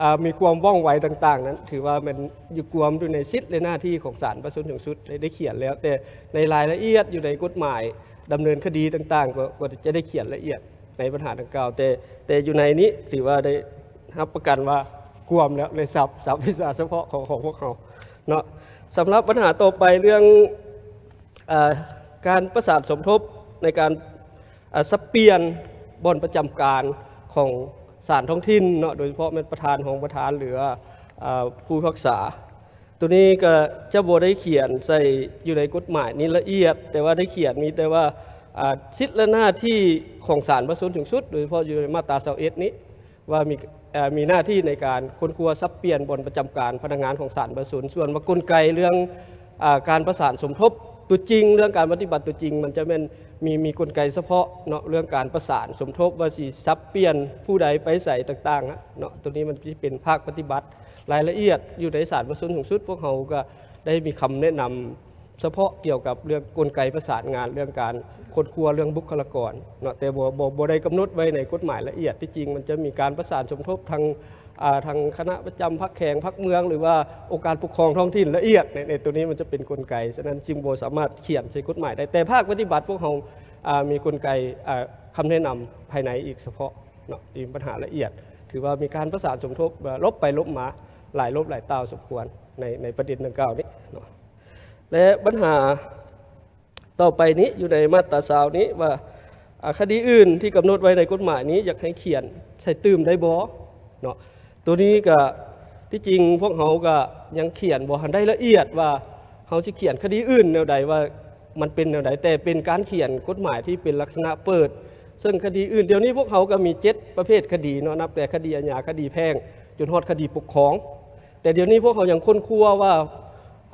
ອາ ມີຄວາມວ່ອງໄວຕ່າງໆນັ້ນ ຖືວ່າແມ່ນຢູ່ ກວມຢູ່ໃນສິດ ແລະ ໜ້າທີ່ຂອງສານປະຊາຊົນສູງສຸດ ໄດ້ ໄດ້ຂຽນແລ້ວ. ແຕ່ໃນລາຍລະອຽດຢູ່ໃນກົດໝາຍ ດຳເນີນຄະດີຕ່າງໆ ກໍ ກໍຈະໄດ້ຂຽນລະອຽດໃນບັນຫາດັ່ງກ່າວ ແຕ່ ແຕ່ຢູ່ໃນນີ້ຖືວ່າໄດ້ຮັບປະກັນວ່າກວມແລ້ວ ໃນສັບ ສັບວິຊາສະເພາະຂອງ ຂອງພວກເຮົາເນາະ. ສຳລັບບັນຫາຕໍ່ໄປ ເລື່ອງ ອາ ການປະສານສົມທົບໃນການ ອາ ສັບປ່ຽນບ່ອນປະຈຳການຂອງສານທ້ອງຖິ່ນເນາະ ໂດຍສະເພາະແມ່ນປະທານ ຮອງປະທານ ຫຼືວ່າ ອາ ຜູ້ພິພາກສາ. ໂຕນີ້ກໍຈະບໍ່ໄດ້ຂຽນໃສ່ຢູ່ໃນກົດໝາຍນີ້ລະອຽດ ແຕ່ວ່າໄດ້ຂຽນມີແຕ່ວ່າ ອາ ສິດ ແລະ ໜ້າທີ່ຂອງສານປະຊາຊົນສູງສຸດ ໂດຍສະເພາະຢູ່ໃນມາດຕາຊາວເອັດນີ້ ວ່າມີ ເອີ ມີໜ້າທີ່ໃນການຄົ້ນຄວ້າສັບປ່ຽນບ່ອນປະຈຳການພະນັກງານຂອງສານປະຊາຊົນ. ສ່ວນວ່າກົນໄກເລື່ອງ ອາ ການປະສານສົມທົບຕົວຈິງ ເລື່ອງການປະຕິບັດຕົວຈິງ ມັນຈະແມ່ນມີ ມີກົນໄກສະເພາະເນາະ ເລື່ອງການປະສານສົມທົບວ່າຊິສັບປ່ຽນຜູ້ໃດໄປໃສຕ່າງໆ ນະ ເນາະ. ໂຕນີ້ມັນຊິເປັນພາກປະຕິບັດ ລາຍລະອຽດຢູ່ໃນສານປະຊາຊົນສູງສຸດ ພວກເຮົາກໍໄດ້ມີຄຳແນະນຳ ສະເພາະກ່ຽວກັບເລື່ອງກົນໄກປະສານງານ ເລື່ອງການຄົ້ນຄວ້າເລື່ອງບຸກຄະລາກອນເນາະ ແຕ່ບໍ່ ບໍ່ ບໍ່ໄດ້ກຳນົດໄວ້ໃນກົດໝາຍລະອຽດ. ທີ່ຈິງມັນຈະມີການປະສານສົມທົບທາງ ອາ ທາງຄະນະປະຈຳພາກແຂວງພາກເມືອງ ຫຼືວ່າອົງການປົກຄອງທ້ອງຖິ່ນລະອຽດ ໃນ ໃນໂຕນີ້ມັນຈະເປັນກົນໄກ ສະນັ້ນຈຶ່ງບໍ່ສາມາດຂຽນໃສ່ກົດໝາຍໄດ້ ແຕ່ພາກປະຕິບັດພວກເຮົາ ອາ ມີກົນໄກ ອາ ຄຳແນະນຳພາຍໃນອີກສະເພາະເນາະ ທີ່ມີບັນຫາລະອຽດ ຖືວ່າມີການປະສານສົມທົບ ອາ ລົບໄປລົບມາ ຫຼາຍລົບຫຼາຍຕ່າວສົມຄວນ ໃນ ໃນປະເດັນດັ່ງກ່າວນີ້ເນາະ. ແລະ ບັນຫາຕໍ່ໄປນີ້ ຢູ່ໃນມາດຕາຊາວນີ້ວ່າ ອາ ຄະດີອື່ນທີ່ກຳນົດໄວ້ໃນກົດໝາຍນີ້ ຢາກໃຫ້ຂຽນໃສ່ຕື່ມໄດ້ບໍ່ເນາະ? ໂຕນີ້ກະ ທີ່ຈິງພວກເຮົາກະຍັງຂຽນບໍ່ທັນໄດ້ລະອຽດວ່າ ເຮົາຊິຂຽນຄະດີອື່ນແນວໃດ ວ່າມັນເປັນແນວໃດ ແຕ່ເປັນການຂຽນກົດໝາຍທີ່ເປັນລັກສະນະເປີດ. ເຊິ່ງຄະດີອື່ນ ດຽວນີ້ພວກເຮົາກະມີເຈັດປະເພດຄະດີເນາະ ນັບແຕ່ຄະດີອາຍາ, ຄະດີແພ່ງ ຈົນຮອດຄະດີປົກຄອງ. ແຕ່ດຽວນີ້ພວກເຮົາຍັງຄົ້ນຄວ້າວ່າ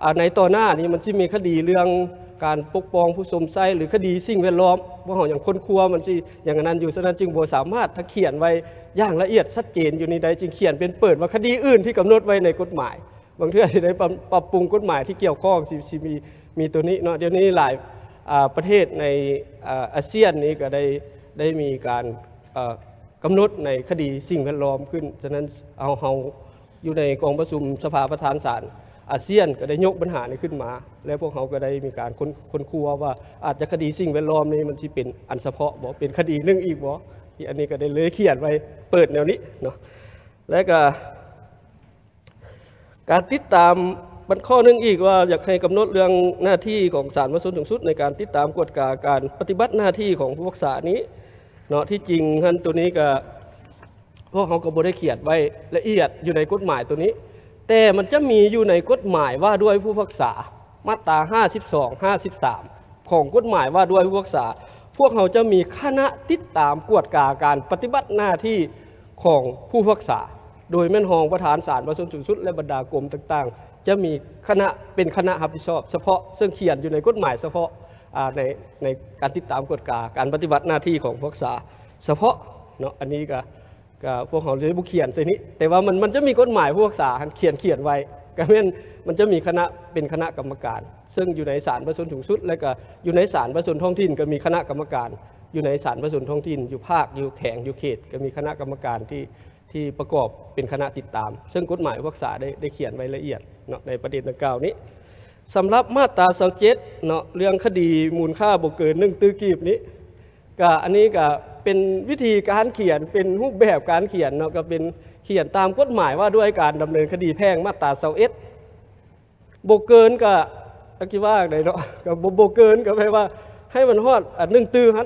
ອາ ໃນຕໍ່ໜ້ານີ້ມັນຊິມີຄະດີເລື່ອງການປົກປ້ອງຜູ້ຊົມໃຊ້ ຫຼື ຄະດີສິ່ງແວດລ້ອມ ພວກເຮົາຍັງຄົ້ນຄວ້າ ມັນຊິຍັງອັນນັ້ນຢູ່. ສະນັ້ນຈຶ່ງບໍ່ສາມາດທັກຂຽນໄວ້ຢ່າງລະອຽດຊັດເຈນຢູ່ນີ້ໄດ້ ຈຶ່ງຂຽນເປັນເປີດວ່າຄະດີອື່ນທີ່ກຳນົດໄວ້ໃນກົດໝາຍ ບາງເທື່ອຊິໄດ້ປັບ ປັບປຸງກົດໝາຍທີ່ກ່ຽວຂ້ອງ ຊິ ຊິມີ ມີໂຕນີ້ເນາະ. ດຽວນີ້ຫຼາຍ ອ່າ ປະເທດໃນ ອ່າ ອາຊຽນນີ້ກໍໄດ້ ໄດ້ມີການ ເອີ ກຳນົດໃນຄະດີສິ່ງແວດລ້ອມຂຶ້ນ. ສະນັ້ນເຮົາ ເຮົາຢູ່ໃນກອງປະຊຸມສະພາປະທານສານອາຊຽນກໍໄດ້ຍົກບັນຫານີ້ຂຶ້ນມາ ແລະ ພວກເຮົາກໍໄດ້ມີການຄົ້ນ ຄົ້ນຄວ້າວ່າ ອາດຈະຄະດີສິ່ງແວດລ້ອມນີ້ມັນຊິເປັນອັນສະເພາະບໍ່ ເປັນຄະດີໜຶ່ງອີກບໍ່ ທີ່ອັນນີ້ກໍໄດ້ເລີຍຂຽນໄວ້ເປີດແນວນີ້ເນາະ. ແລະກໍ ການຕິດຕາມ ບັນ ຂໍ້ໜຶ່ງອີກວ່າຢາກໃຫ້ກຳນົດເລື່ອງໜ້າທີ່ຂອງສານປະຊາຊົນສູງສຸດໃນການຕິດຕາມກວດກາການປະຕິບັດໜ້າທີ່ຂອງຜູ້ພິພາກສານີ້ເນາະ. ທີ່ຈິງຫັ້ນໂຕນີ້ກໍ ພວກເຮົາກໍບໍ່ໄດ້ຂຽນໄວ້ລະອຽດຢູ່ໃນກົດໝາຍໂຕນີ້ ແຕ່ມັນຈະມີຢູ່ໃນກົດໝາຍວ່າດ້ວຍຜູ້ພິພາກສາ ມາດຕາຫ້າສິບສອງ ຫ້າສິບສາມ ຂອງກົດໝາຍວ່າດ້ວຍຜູ້ພິພາກສາ. ພວກເຮົາຈະມີຄະນະຕິດຕາມກວດກາການປະຕິບັດໜ້າທີ່ຂອງຜູ້ພິພາກສາ ໂດຍແມ່ນຮອງປະທານສານປະຊາຊົນສູງສຸດ ແລະ ບັນດາກົມຕ່າງໆ ຈະມີຄະນະ ເປັນຄະນະຮັບຜິດຊອບສະເພາະ ເຊິ່ງຂຽນຢູ່ໃນກົດໝາຍສະເພາະ ອາ ໃນ ໃນການຕິດຕາມກວດກາການປະຕິບັດໜ້າທີ່ຂອງຜູ້ພິພາກສາສະເພາະເນາະ. ອັນນີ້ກໍ ກໍພວກເຮົາເລີຍບໍ່ຂຽນໃສ່ນີ້ ແຕ່ວ່າມັນ ມັນຈະມີກົດໝາຍຜູ້ພິພາກສາຫັ້ນຂຽນ ຂຽນໄວ້ ກໍແມ່ນມັນຈະມີຄະນະ ເປັນຄະນະກຳມະການ ເຊິ່ງຢູ່ໃນສານປະຊາຊົນສູງສຸດ ແລະ ກໍຢູ່ໃນສານປະຊາຊົນທ້ອງຖິ່ນ ກໍມີຄະນະກຳມະການ ຢູ່ໃນສານປະຊາຊົນທ້ອງຖິ່ນ ຢູ່ພາກ ຢູ່ແຂວງ ຢູ່ເຂດ ກໍມີຄະນະກຳມະການທີ່ ທີ່ປະກອບເປັນຄະນະຕິດຕາມ ເຊິ່ງກົດໝາຍຜູ້ພິພາກສາໄດ້ ໄດ້ຂຽນໄວ້ລະອຽດເນາະ ໃນປະເດັນດັ່ງກ່າວນີ້. ສຳລັບມາດຕາຊາວເຈັດເນາະ ເລື່ອງຄະດີມູນຄ່າບໍ່ເກີນໜຶ່ງຕື້ກີບນີ້ ກະ ອັນນີ້ກະເປັນວິທີການຂຽນ ເປັນຮູບແບບການຂຽນເນາະ ກະເປັນຂຽນຕາມກົດໝາຍວ່າດ້ວຍການດຳເນີນຄະດີແພ່ງ ມາດຕາຊາວເອັດ ບໍ່ເກີນກະ ຈັກຊິວ່າຈັ່ງໃດເນາະ ກະບໍ່ ບໍ່ເກີນກະແປວ່າໃຫ້ມັນຮອດ ອາ ໜຶ່ງຕື້ຫັ້ນ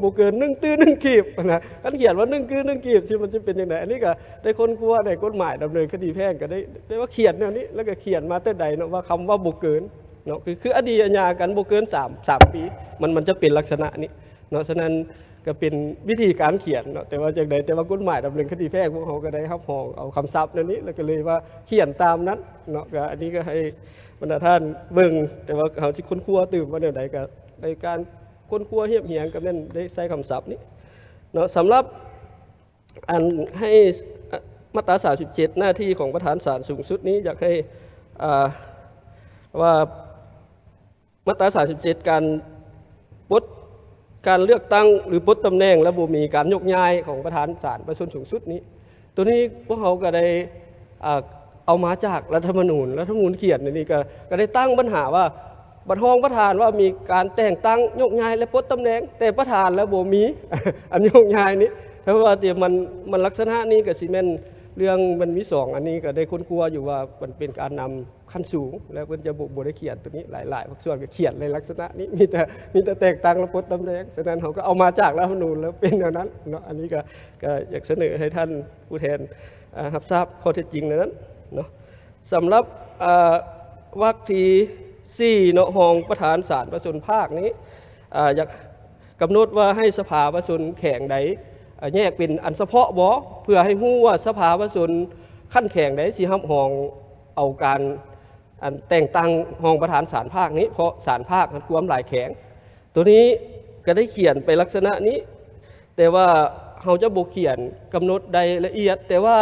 ບໍ່ເກີນໜຶ່ງຕື້ໜຶ່ງກີບຫັ້ນນະ. ຄັນຂຽນວ່າໜຶ່ງຕື້ໜຶ່ງກີບ ຊິ ມັນຊິເປັນຈັ່ງໃດ? ອັນນີ້ກະໄດ້ຄົ້ນຄວ້າໃນກົດໝາຍດຳເນີນຄະດີແພ່ງ ກະໄດ້ ໄດ້ວ່າຂຽນແນວນີ້ ແລ້ວກະຂຽນມາແຕ່ໃດເນາະ ວ່າຄຳວ່າບໍ່ເກີນເນາະ ຄື ຄືອະດີອາຍາກັນບໍ່ເກີນສາມ ສາມປີ ມັນ ມັນຈະເປັນລັກສະນະນີ້ ເນາະ. ສະນັ້ນກໍເປັນວິທີການຂຽນເນາະ ແຕ່ວ່າຈັ່ງໃດ ແຕ່ວ່າກົດໝາຍດຳເນີນຄະດີແພ່ງ ພວກເຮົາກໍໄດ້ຮັບຮອງເອົາຄຳສັບແນວນີ້ ແລ້ວກໍເລີຍວ່າຂຽນຕາມນັ້ນເນາະ. ກໍອັນນີ້ກໍໃຫ້ບັນດາທ່ານເບິ່ງ ແຕ່ວ່າເຮົາຊິຄົ້ນຄວ້າຕື່ມວ່າແນວໃດ ກໍໃນການຄົ້ນຄວ້າຮຽບຮຽງ ກໍແມ່ນໄດ້ໃຊ້ຄຳສັບນີ້ເນາະ. ສຳລັບ ອັນໃຫ້ ອາ ມາດຕາສາມສິບເຈັດ ໜ້າທີ່ຂອງປະທານສານສູງສຸດນີ້ ຢາກໃຫ້ ອາ ວ່າມາດຕາສາມສິບເຈັດ ການປົດ ການເລືອກຕັ້ງ ຫຼື ປົດຕຳແໜ່ງ ແລະ ບໍ່ມີການຍົກຍ້າຍຂອງປະທານສານປະຊາຊົນສູງສຸດນີ້ ໂຕນີ້ພວກເຮົາກໍໄດ້ ອາ ເອົາມາຈາກລັດຖະມະນູນ ລັດຖະມະນູນຂຽນໃນນີ້ ກໍ ກໍໄດ້ຕັ້ງບັນຫາວ່າ ບັດຮອງປະທານວ່າມີການແຕ່ງຕັ້ງ ໂຍກຍ້າຍ ແລະ ປົດຕຳແໜ່ງ ແຕ່ປະທານແລ້ວບໍ່ມີ ອັນໂຍກຍ້າຍນີ້ ເພາະວ່າທີ່ມັນ ມັນລັກສະນະນີ້ກໍຊິແມ່ນເລື່ອງ ມັນມີສອງອັນນີ້ ກໍໄດ້ຄົ້ນຄວ້າຢູ່ວ່າມັນເປັນການນຳຂັ້ນສູງ ແລ້ວເພິ່ນຈະບໍ່ ບໍ່ໄດ້ຂຽນໂຕນີ້ ຫຼາຍ ຫຼາຍພາກສ່ວນກໍຂຽນໃນລັກສະນະນີ້ ມີແຕ່ ມີແຕ່ແຕ່ງຕັ້ງ ແລະ ປົດຕຳແໜ່ງ. ສະນັ້ນເຮົາກໍເອົາມາຈາກລັດຖະມະນູນ ແລ້ວເປັນແນວນັ້ນເນາະ. ອັນນີ້ກໍ ກໍຢາກສະເໜີໃຫ້ທ່ານຜູ້ແທນ ອາ ຮັບຊາບຂໍ້ເທັດຈິງໃນນັ້ນເນາະ. ສຳລັບ ອາ ວັກທີສີ່ເນາະ ຮອງປະທານສານປະຊາຊົນພາກນີ້ ອາ ຢາກກຳນົດວ່າໃຫ້ສະພາປະຊາຊົນແຂວງໃດ ອາ ແຍກເປັນອັນສະເພາະບໍ່ ເພື່ອໃຫ້ຮູ້ວ່າສະພາປະຊາຊົນຂັ້ນແຂວງໃດຊິຮັບຮອງເອົາການ ອັນແຕ່ງຕັ້ງຮອງປະທານສານພາກນີ້ ເພາະສານພາກມັນກວມຫຼາຍແຂວງ. ໂຕນີ້ກໍໄດ້ຂຽນໄປລັກສະນະນີ້ ແຕ່ວ່າເຮົາຈະບໍ່ຂຽນກຳນົດໄດ້ລະອຽດ ແຕ່ວ່າ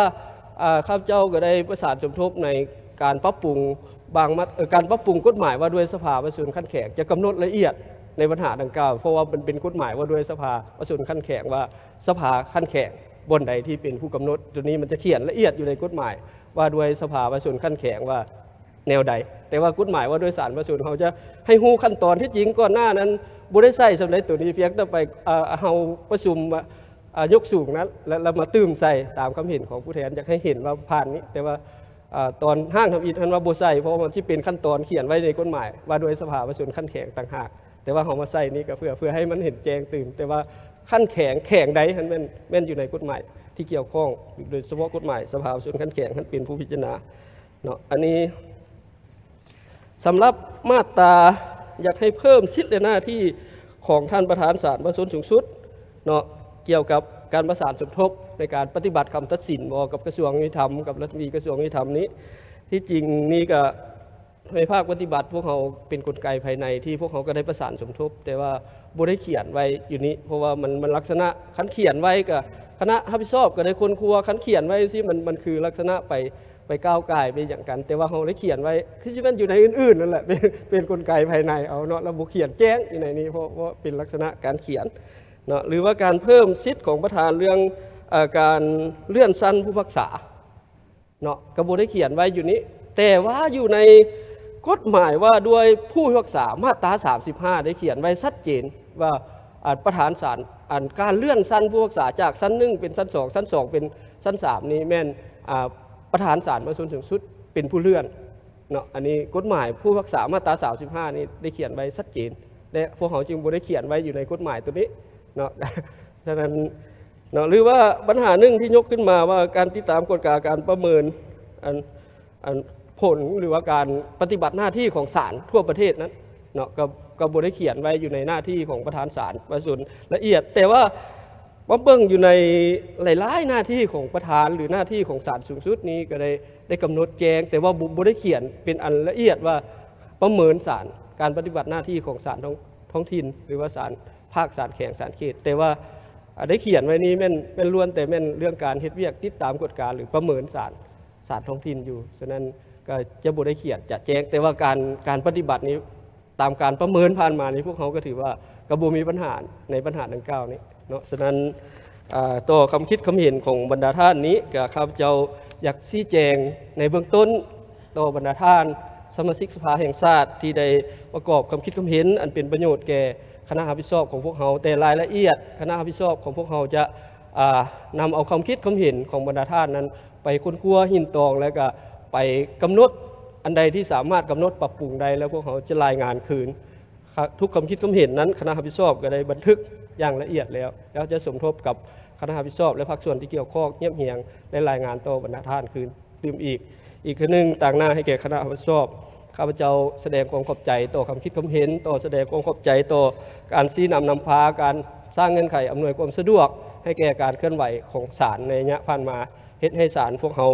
ອາ ຂ້າພະເຈົ້າກໍໄດ້ປະສານສົມທົບໃນການປັບປຸງບາງມາດ ເອີ ການປັບປຸງກົດໝາຍວ່າດ້ວຍສະພາປະຊາຊົນຂັ້ນແຂວງ ຈະກຳນົດລະອຽດໃນບັນຫາດັ່ງກ່າວ ເພາະວ່າມັນເປັນກົດໝາຍວ່າດ້ວຍສະພາປະຊາຊົນຂັ້ນແຂວງ ວ່າສະພາຂັ້ນແຂວງບ່ອນໃດທີ່ເປັນຜູ້ກຳນົດ. ໂຕນີ້ມັນຈະຂຽນລະອຽດຢູ່ໃນກົດໝາຍວ່າດ້ວຍສະພາປະຊາຊົນຂັ້ນແຂວວ່າ ແນວໃດ ແຕ່ວ່າກົດໝາຍວ່າດ້ວຍສານປະຊາຊົນ ເຮົາຈະໃຫ້ຮູ້ຂັ້ນຕອນທີ່ຈິງ ກ່ອນໜ້ານັ້ນບໍ່ໄດ້ໃສ່ສ່ຳໃດໂຕນີ້ ພຽງແຕ່ໄປ ເອີ ເຮົາປະຊຸມ ອາ ຍົກສູງນັ້ນ ແລະ ແລ້ວມາຕື່ມໃສ່ຕາມຄຳເຫັນຂອງຜູ້ແທນ ຢາກໃຫ້ເຫັນວ່າຜ່ານນີ້ ແຕ່ວ່າ ອາ ຕອນຮ່າງທຳອິດຫັ້ນວ່າບໍ່ໃສ່ ເພາະວ່າມັນຊິເປັນຂັ້ນຕອນຂຽນໄວ້ໃນກົດໝາຍວ່າດ້ວຍສະພາປະຊາຊົນຂັ້ນແຂວງຕ່າງຫາກ ແຕ່ວ່າເຮົາມາໃສ່ນີ້ກໍເພື່ອ ເພື່ອໃຫ້ມັນເຫັນແຈ້ງຕື່ມ ແຕ່ວ່າຂັ້ນແຂວງ ແຂວງໃດຫັ້ນແມ່ນ ແມ່ນຢູ່ໃນກົດໝາຍທີ່ກ່ຽວຂ້ອງ ໂດຍສະເພາະກົດໝາຍສະພາປະຊາຊົນຂັ້ນແຂວງຫັ້ນເປັນຜູ້ພິຈາລະນາ ເນາະ. ອັນນີ້ສຳລັບມາດຕາ ຢາກໃຫ້ເພີ່ມສິດ ແລະ ໜ້າທີ່ຂອງທ່ານປະທານສານປະຊາຊົນສູງສຸດເນາະ ກ່ຽວກັບການປະສານສົມທົບໃນການປະຕິບັດຄຳຕັດສິນ ບໍ່ ກັບກະຊວງຍຸຕິທຳ ກັບລັດຖະມົນຕີກະຊວງຍຸຕິທຳນີ້. ທີ່ຈິງນີ້ກະໃນພາກປະຕິບັດ ພວກເຮົາເປັນກົນໄກພາຍໃນທີ່ພວກເຮົາກໍໄດ້ປະສານສົມທົບ ແຕ່ວ່າບໍ່ໄດ້ຂຽນໄວ້ຢູ່ນີ້ ເພາະວ່າມັນ ມັນລັກສະນະ ຄັນຂຽນໄວ້ກະຄະນະຮັບຜິດຊອບກໍໄດ້ຄົ້ນຄວ້າ ຄັນຂຽນໄວ້ຈັ່ງຊີ້ ມັນ ມັນຄືລັກສະນະໄປ ໄປກ້າວກ່າຍໄປຫຍັງກັນ, ແຕ່ວ່າເຮົາໄດ້ຂຽນໄວ້ ຄືຊິແມ່ນຢູ່ໃນອື່ນໆນັ້ນແຫຼະ ເປັນ ເປັນກົນໄກພາຍໃນເອົາເນາະ, ລະບໍ່ຂຽນແຈ້ງຢູ່ໃນນີ້ ເພາະ ເພາະເປັນລັກສະນະການຂຽນເນາະ. ຫຼືວ່າການເພີ່ມສິດຂອງປະທານເລື່ອງ ເອີ ການເລື່ອນຊັ້ນຜູ້ພິພາກສາເນາະ ກໍບໍ່ໄດ້ຂຽນໄວ້ຢູ່ນີ້, ແຕ່ວ່າຢູ່ໃນກົດໝາຍວ່າດ້ວຍຜູ້ພິພາກສາ ມາດຕາສາມສິບຫ້າ ໄດ້ຂຽນໄວ້ຊັດເຈນວ່າ ອາ ປະທານສານ ອັນການເລື່ອນຊັ້ນຜູ້ພິພາກສາຈາກຊັ້ນໜຶ່ງເປັນຊັ້ນສອງ ຊັ້ນສອງເປັນຊັ້ນສາມນີ້ແມ່ນ ອາ ປະທານສານມະຫາຊົນສູງສຸດເປັນຜູ້ເລື່ອນເນາະ. ອັນນີ້ກົດໝາຍຜູ້ພິພາກສາມາດຕາສາມສິບຫ້ານີ້ໄດ້ຂຽນໄວ້ຊັດເຈນ ແລະ ພວກເຮົາຈຶ່ງບໍ່ໄດ້ຂຽນໄວ້ຢູ່ໃນກົດໝາຍຕົວນີ້ເນາະ. ສະນັ້ນເນາະ ຫຼືວ່າບັນຫາໜຶ່ງທີ່ຍົກຂຶ້ນມາວ່າການຕິດຕາມກວດກາການປະເມີນ ອັນ ອັນ ຜົນ ຫຼືວ່າການປະຕິບັດໜ້າທີ່ຂອງສານທົ່ວປະເທດນັ້ນເນາະ ກໍ ກໍບໍ່ໄດ້ຂຽນໄວ້ຢູ່ໃນໜ້າທີ່ຂອງປະທານສານມະຫາຊົນລະອຽດ, ແຕ່ວ່າມາເບິ່ງຢູ່ໃນຫຼາຍໆໜ້າທີ່ຂອງປະທານ ຫຼື ໜ້າທີ່ຂອງສານສູງສຸດນີ້ ກໍໄດ້ ໄດ້ກຳນົດແຈ້ງ, ແຕ່ວ່າບໍ່ ບໍ່ໄດ້ຂຽນເປັນອັນລະອຽດວ່າປະເມີນສານ ການປະຕິບັດໜ້າທີ່ຂອງສານທ້ອງ ທ້ອງຖິ່ນ ຫຼືວ່າສານພາກ ສານແຂວງ ສານເຂດ, ແຕ່ວ່າ ອາ ໄດ້ຂຽນໄວ້ນີ້ແມ່ນ ແມ່ນລ້ວນແຕ່ແມ່ນເລື່ອງການເຮັດວຽກຕິດຕາມກວດກາ ຫຼື ປະເມີນສານ ສານທ້ອງຖິ່ນຢູ່. ສະນັ້ນກໍຈະບໍ່ໄດ້ຂຽນຈະແຈ້ງ, ແຕ່ວ່າການ ການປະຕິບັດນີ້ ຕາມການປະເມີນຜ່ານມານີ້ ພວກເຮົາກໍຖືວ່າກໍບໍ່ມີບັນຫາໃນບັນຫາດັ່ງກ່າວນີ້ເນາະ. ສະນັ້ນ ອາ ຕໍ່ຄຳຄິດຄຳເຫັນຂອງບັນດາທ່ານນີ້ ກໍຂ້າພະເຈົ້າຢາກຊີ້ແຈງໃນເບື້ອງຕົ້ນຕໍ່ບັນດາທ່ານສະມາຊິກສະພາແຫ່ງຊາດ ທີ່ໄດ້ປະກອບຄຳຄິດຄຳເຫັນອັນເປັນປະໂຫຍດແກ່ຄະນະຮັບຜິດຊອບຂອງພວກເຮົາ, ແຕ່ລາຍລະອຽດຄະນະຮັບຜິດຊອບຂອງພວກເຮົາຈະ ອາ ນຳເອົາຄຳຄິດຄຳເຫັນຂອງບັນດາທ່ານນັ້ນ ໄປຄົ້ນຄວ້າຮິດຕອງ ແລ້ວກະໄປກຳນົດອັນໃດທີ່ສາມາດກຳນົດປັບປຸງໄດ້ ແລ້ວພວກເຮົາຈະລາຍງານຄືນ. ທຸກຄຳຄິດຄຳເຫັນນັ້ນ ຄະນະຮັບຜິດຊອບກໍໄດ້ບັນທຶກຢ່າງລະອຽດແລ້ວ ແລ້ວຈະສົມທົບກັບຄະນະຮັບຜິດຊອບ ແລະ ພາກສ່ວນທີ່ກ່ຽວຂ້ອງ ຮຽບຮຽງ ແລະ ລາຍງານຕໍ່ບັນດາທ່ານຄືນຕື່ມອີກ. ອີກເທື່ອໜຶ່ງ ຕາງໜ້າໃຫ້ແກ່ຄະນະຮັບຜິດຊອບ ຂ້າພະເຈົ້າສະແດງຄວາມຂອບໃຈຕໍ່ຄຳຄິດຄຳເຫັນ, ຕໍ່ ສະແດງຄວາມຂອບໃຈຕໍ່ການຊີ້ນຳນຳພາ, ການສ້າງເງື່ອນໄຂອຳນວຍຄວາມສະດວກໃຫ້ແກ່ການເຄື່ອນໄຫວຂອງສານໃນໄລຍະຜ່ານມາ. ເຮັດໃຫ້ສານພວກເຮົາ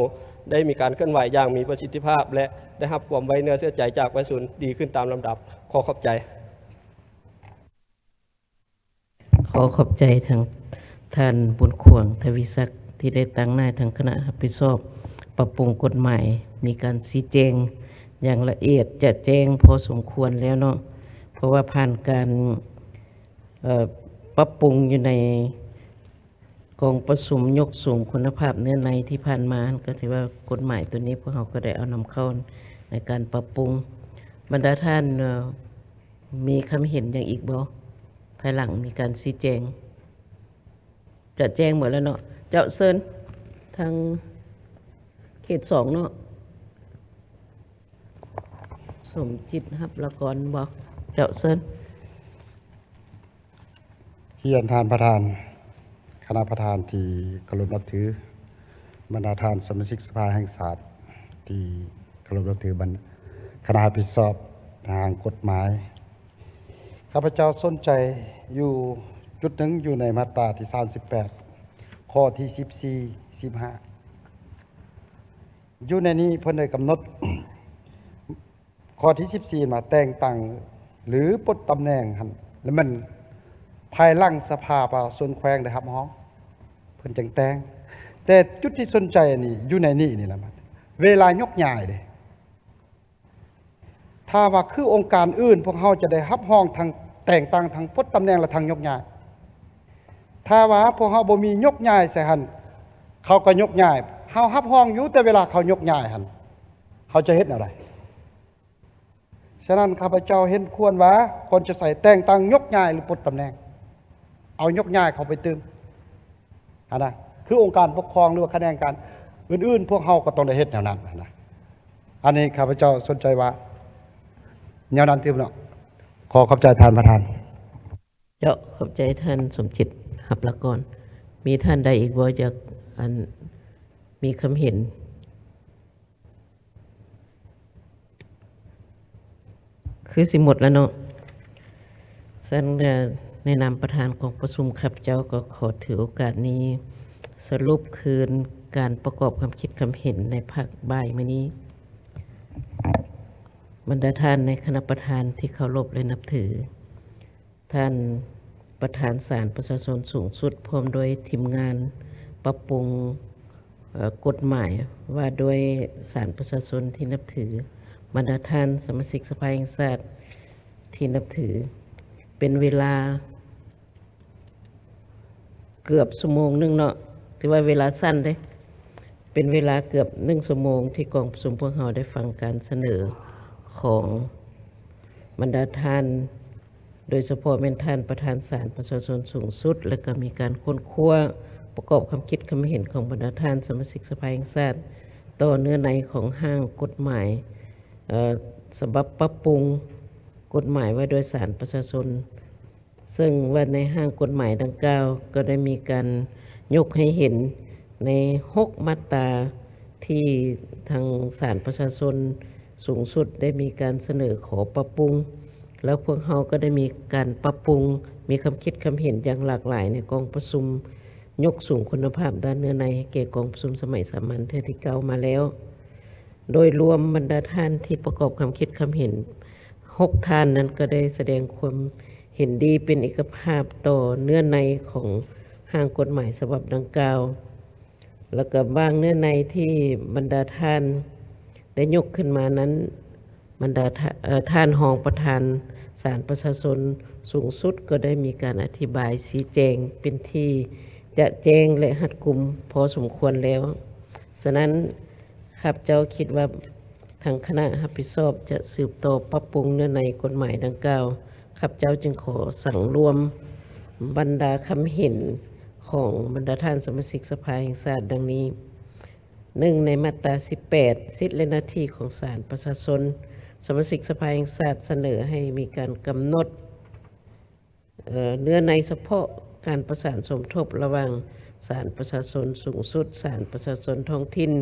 ໄດ້ມີການເຄື່ອນໄຫວຢ່າງມີປະສິດທິພາບ ແລະ ໄດ້ຮັບຄວາມໄວ້ເນື້ອເຊື່ອໃຈຈາກປະຊາຊົນດີຂຶ້ນຕາມລຳດັບ. ຂໍຂອບໃຈ. ຂໍຂອບໃຈທາງທ່ານບຸນຂວາງ ທະວີສັກ ທີ່ໄດ້ຕາງໜ້າທາງຄະນະຮັບຜິດຊອບປັບປຸງກົດໝາຍ, ມີການຊີ້ແຈງຢ່າງລະອຽດຈະແຈ້ງພໍສົມຄວນແລ້ວເນາະ, ເພາະວ່າຜ່ານການ ເອີ ປັບປຸງຢູ່ໃນ ກອງປະຊຸມຍົກສູງຄຸນນະພາບເນື້ອໃນທີ່ຜ່ານມາ, ກໍຖືວ່າກົດໝາຍຕົວນີ້ພວກເຮົາກໍໄດ້ເອົານຳເຂົ້າໃນການປັບປຸງ. ບັນດາທ່ານ ເອີ ມີຄຳເຫັນຫຍັງອີກບໍ່? ພາຍຫຼັງມີການຊີ້ແຈງ ຈະແຈ້ງໝົດແລ້ວເນາະ. ເຈົ້າ ເຊີນ ທາງເຂດສອງເນາະ. ສົມຈິດ ຮັບລະກອນບໍ່? ເຈົ້າ ເຊີນ. ຮຽນທ່ານປະທານ, ຄະນະປະທານທີ່ເຄົາລົບນັບຖື, ບັນດາທ່ານສະມາຊິກສະພາແຫ່ງຊາດທີ່ເຄົາລົບນັບຖື, ບັນ- ຄະນະຮັບຜິດຊອບທາງກົດໝາຍ, ຂ້າພະເຈົ້າສົນໃຈຢູ່ຈຸດໜຶ່ງ ຢູ່ໃນມາດຕາທີສາມສິບແປດ ຂໍ້ທີສິບສີ່ ສິບຫ້າ ຢູ່ໃນນີ້ເພິ່ນໄດ້ກຳນົດ ຂໍ້ທີສິບສີ່ ມາແຕ່ງຕັ້ງ ຫຼື ປົດຕຳແໜ່ງຫັ້ນ ແລະ ແມ່ນພາຍຫຼັງສະພາປະຊາຊົນແຂວງໄດ້ຮັບຮອງ ເພິ່ນຈຶ່ງແຕ່ງ. ແຕ່ຈຸດທີ່ສົນໃຈນີ້ ຢູ່ໃນນີ້ນີ້ລະ ເວລາຍົກຍ້າຍເດ້ ຖ້າວ່າຄືອົງການອື່ນ ພວກເຮົາຈະໄດ້ຮັບຮອງທັງແຕ່ງຕັ້ງ ທັງປົດຕຳແໜ່ງ ແລະ ທັງຍົກຍ້າຍ. ຖ້າວ່າພວກເຮົາບໍ່ມີຍົກຍ້າຍໃສ່ຫັ້ນ ເຂົາກໍຍົກຍ້າຍ, ເຮົາຮັບຮອງຢູ່ ແຕ່ເວລາເຂົາຍົກຍ້າຍຫັ້ນ ເຮົາຈະເຮັດແນວໃດ? ສະນັ້ນ ຂ້າພະເຈົ້າເຫັນຄວນວ່າ ຄວນຈະໃສ່ແຕ່ງຕັ້ງ ຍົກຍ້າຍ ຫຼື ປົດຕຳແໜ່ງ, ເອົາຍົກຍ້າຍເຂົ້າໄປຕື່ມຫັ້ນນະ, ຄືອົງການປົກຄອງ ຫຼືວ່າຂະແໜງການອື່ນໆ ພວກເຮົາກໍຕ້ອງໄດ້ເຮັດແນວນັ້ນຫັ້ນນະ. ອັນນີ້ຂ້າພະເຈົ້າສົນໃຈວ່າແນວນັ້ນຕື່ມເນາະ. ຂໍຂອບໃຈທ່ານປະທານ. ເຈົ້າ ຂອບໃຈທ່ານສົມຈິດ ຮັບລະກອນ. ມີທ່ານໃດອີກບໍ່ ຢາກ ອັນ ມີຄຳເຫັນ? ຄືຊິໝົດແລ້ວເນາະ. ຊັ້ນ ໃນນາມປະທານກອງປະຊຸມ ຂ້າພະເຈົ້າກໍຂໍຖືໂອກາດນີ້ສະຫຼຸບຄືນການປະກອບຄຳຄິດຄຳເຫັນໃນພາກບ່າຍມື້ນີ້. ບັນດາທ່ານໃນຄະນະປະທານທີ່ເຄົາລົບ ແລະ ນັບຖື, ທ່ານປະທານສານປະຊາຊົນສູງສຸດ ພ້ອມດ້ວຍທີມງານປັບປຸງ ເອີ ກົດໝາຍວ່າດ້ວຍສານປະຊາຊົນທີ່ນັບຖື, ບັນດາທ່ານສະມາຊິກສະພາແຫ່ງຊາດທີ່ນັບຖື, ເປັນເວລາເກືອບຊົ່ວໂມງໜຶ່ງເນາະ, ຖືວ່າເວລາສັ້ນເດ້, ເປັນເວລາເກືອບໜຶ່ງຊົ່ວໂມງທີ່ກອງປະຊຸມພວກເຮົາໄດ້ຟັງການສະເໜີຂອງບັນດາທ່ານ ໂດຍສະເພາະແມ່ນທ່ານປະທານສານປະຊາຊົນສູງສຸດ ແລະ ກໍມີການຄົ້ນຄວ້າປະກອບຄຳຄິດຄຳເຫັນຂອງບັນດາທ່ານສະມາຊິກສະພາແຫ່ງຊາດ ຕໍ່ເນື້ອໃນຂອງຮ່າງກົດໝາຍ ເອີ ສະບັບປັບປຸງກົດໝາຍວ່າດ້ວຍສານປະຊາຊົນ, ເຊິ່ງວ່າໃນຮ່າງກົດໝາຍດັ່ງກ່າວກໍໄດ້ມີການຍົກໃຫ້ເຫັນໃນຫົກມາດຕາ ທີ່ທາງສານປະຊາຊົນສູງສຸດໄດ້ມີການສະເໜີຂໍປັບປຸງ, ແລ້ວພວກເຮົາກໍໄດ້ມີການປັບປຸງ, ມີຄຳຄິດຄຳເຫັນຢ່າງຫຼາກຫຼາຍໃນກອງປະຊຸມຍົກສູງຄຸນນະພາບດ້ານເນື້ອໃນໃຫ້ແກ່ກອງປະຊຸມສະໄໝສາມັນເທື່ອທີເກົ້າມາແລ້ວ. ໂດຍລວມບັນດາທ່ານທີ່ປະກອບຄຳຄິດຄຳເຫັນຫົກທ່ານນັ້ນ ກໍໄດ້ສະແດງຄວາມເຫັນດີເປັນເອກະພາບຕໍ່ເນື້ອໃນຂອງຮ່າງກົດໝາຍສະບັບດັ່ງກ່າວ. ແລ້ວກໍບາງເນື້ອໃນທີ່ບັນດາທ່ານໄດ້ຍົກຂຶ້ນມານັ້ນ, ບັນດາທ່າ ເອີ ທ່ານຮອງປະທານສານປະຊາຊົນສູງສຸດກໍໄດ້ມີການອະທິບາຍຊີ້ແຈງເປັນທີ່ຈະແຈ້ງ ແລະ ຮັດກຸມພໍສົມຄວນແລ້ວ. ສະນັ້ນ ຂ້າພະເຈົ້າຄິດວ່າທາງຄະນະຮັບຜິດຊອບຈະສືບຕໍ່ປັບປຸງເນື້ອໃນກົດໝາຍດັ່ງກ່າວ. ຂ້າພະເຈົ້າຈຶ່ງຂໍສັງລວມບັນດາຄຳເຫັນຂອງບັນດາທ່ານສະມາຊິກສະພາແຫ່ງຊາດດັ່ງນີ້. ໜຶ່ງ ໃນມາດຕາສິບແປດ ສິດ ແລະ ໜ້າທີ່ຂອງສານປະຊາຊົນ, ສະມາຊິກສະພາແຫ່ງຊາດສະເໜີໃຫ້ມີການກຳນົດ ເອີ ເນື້ອໃນສະເພາະການປະສານສົມທົບລະຫວ່າງສານປະຊາຊົນສູງສຸດ, ສານປະຊາຊົນທ້ອງຖິ່ນ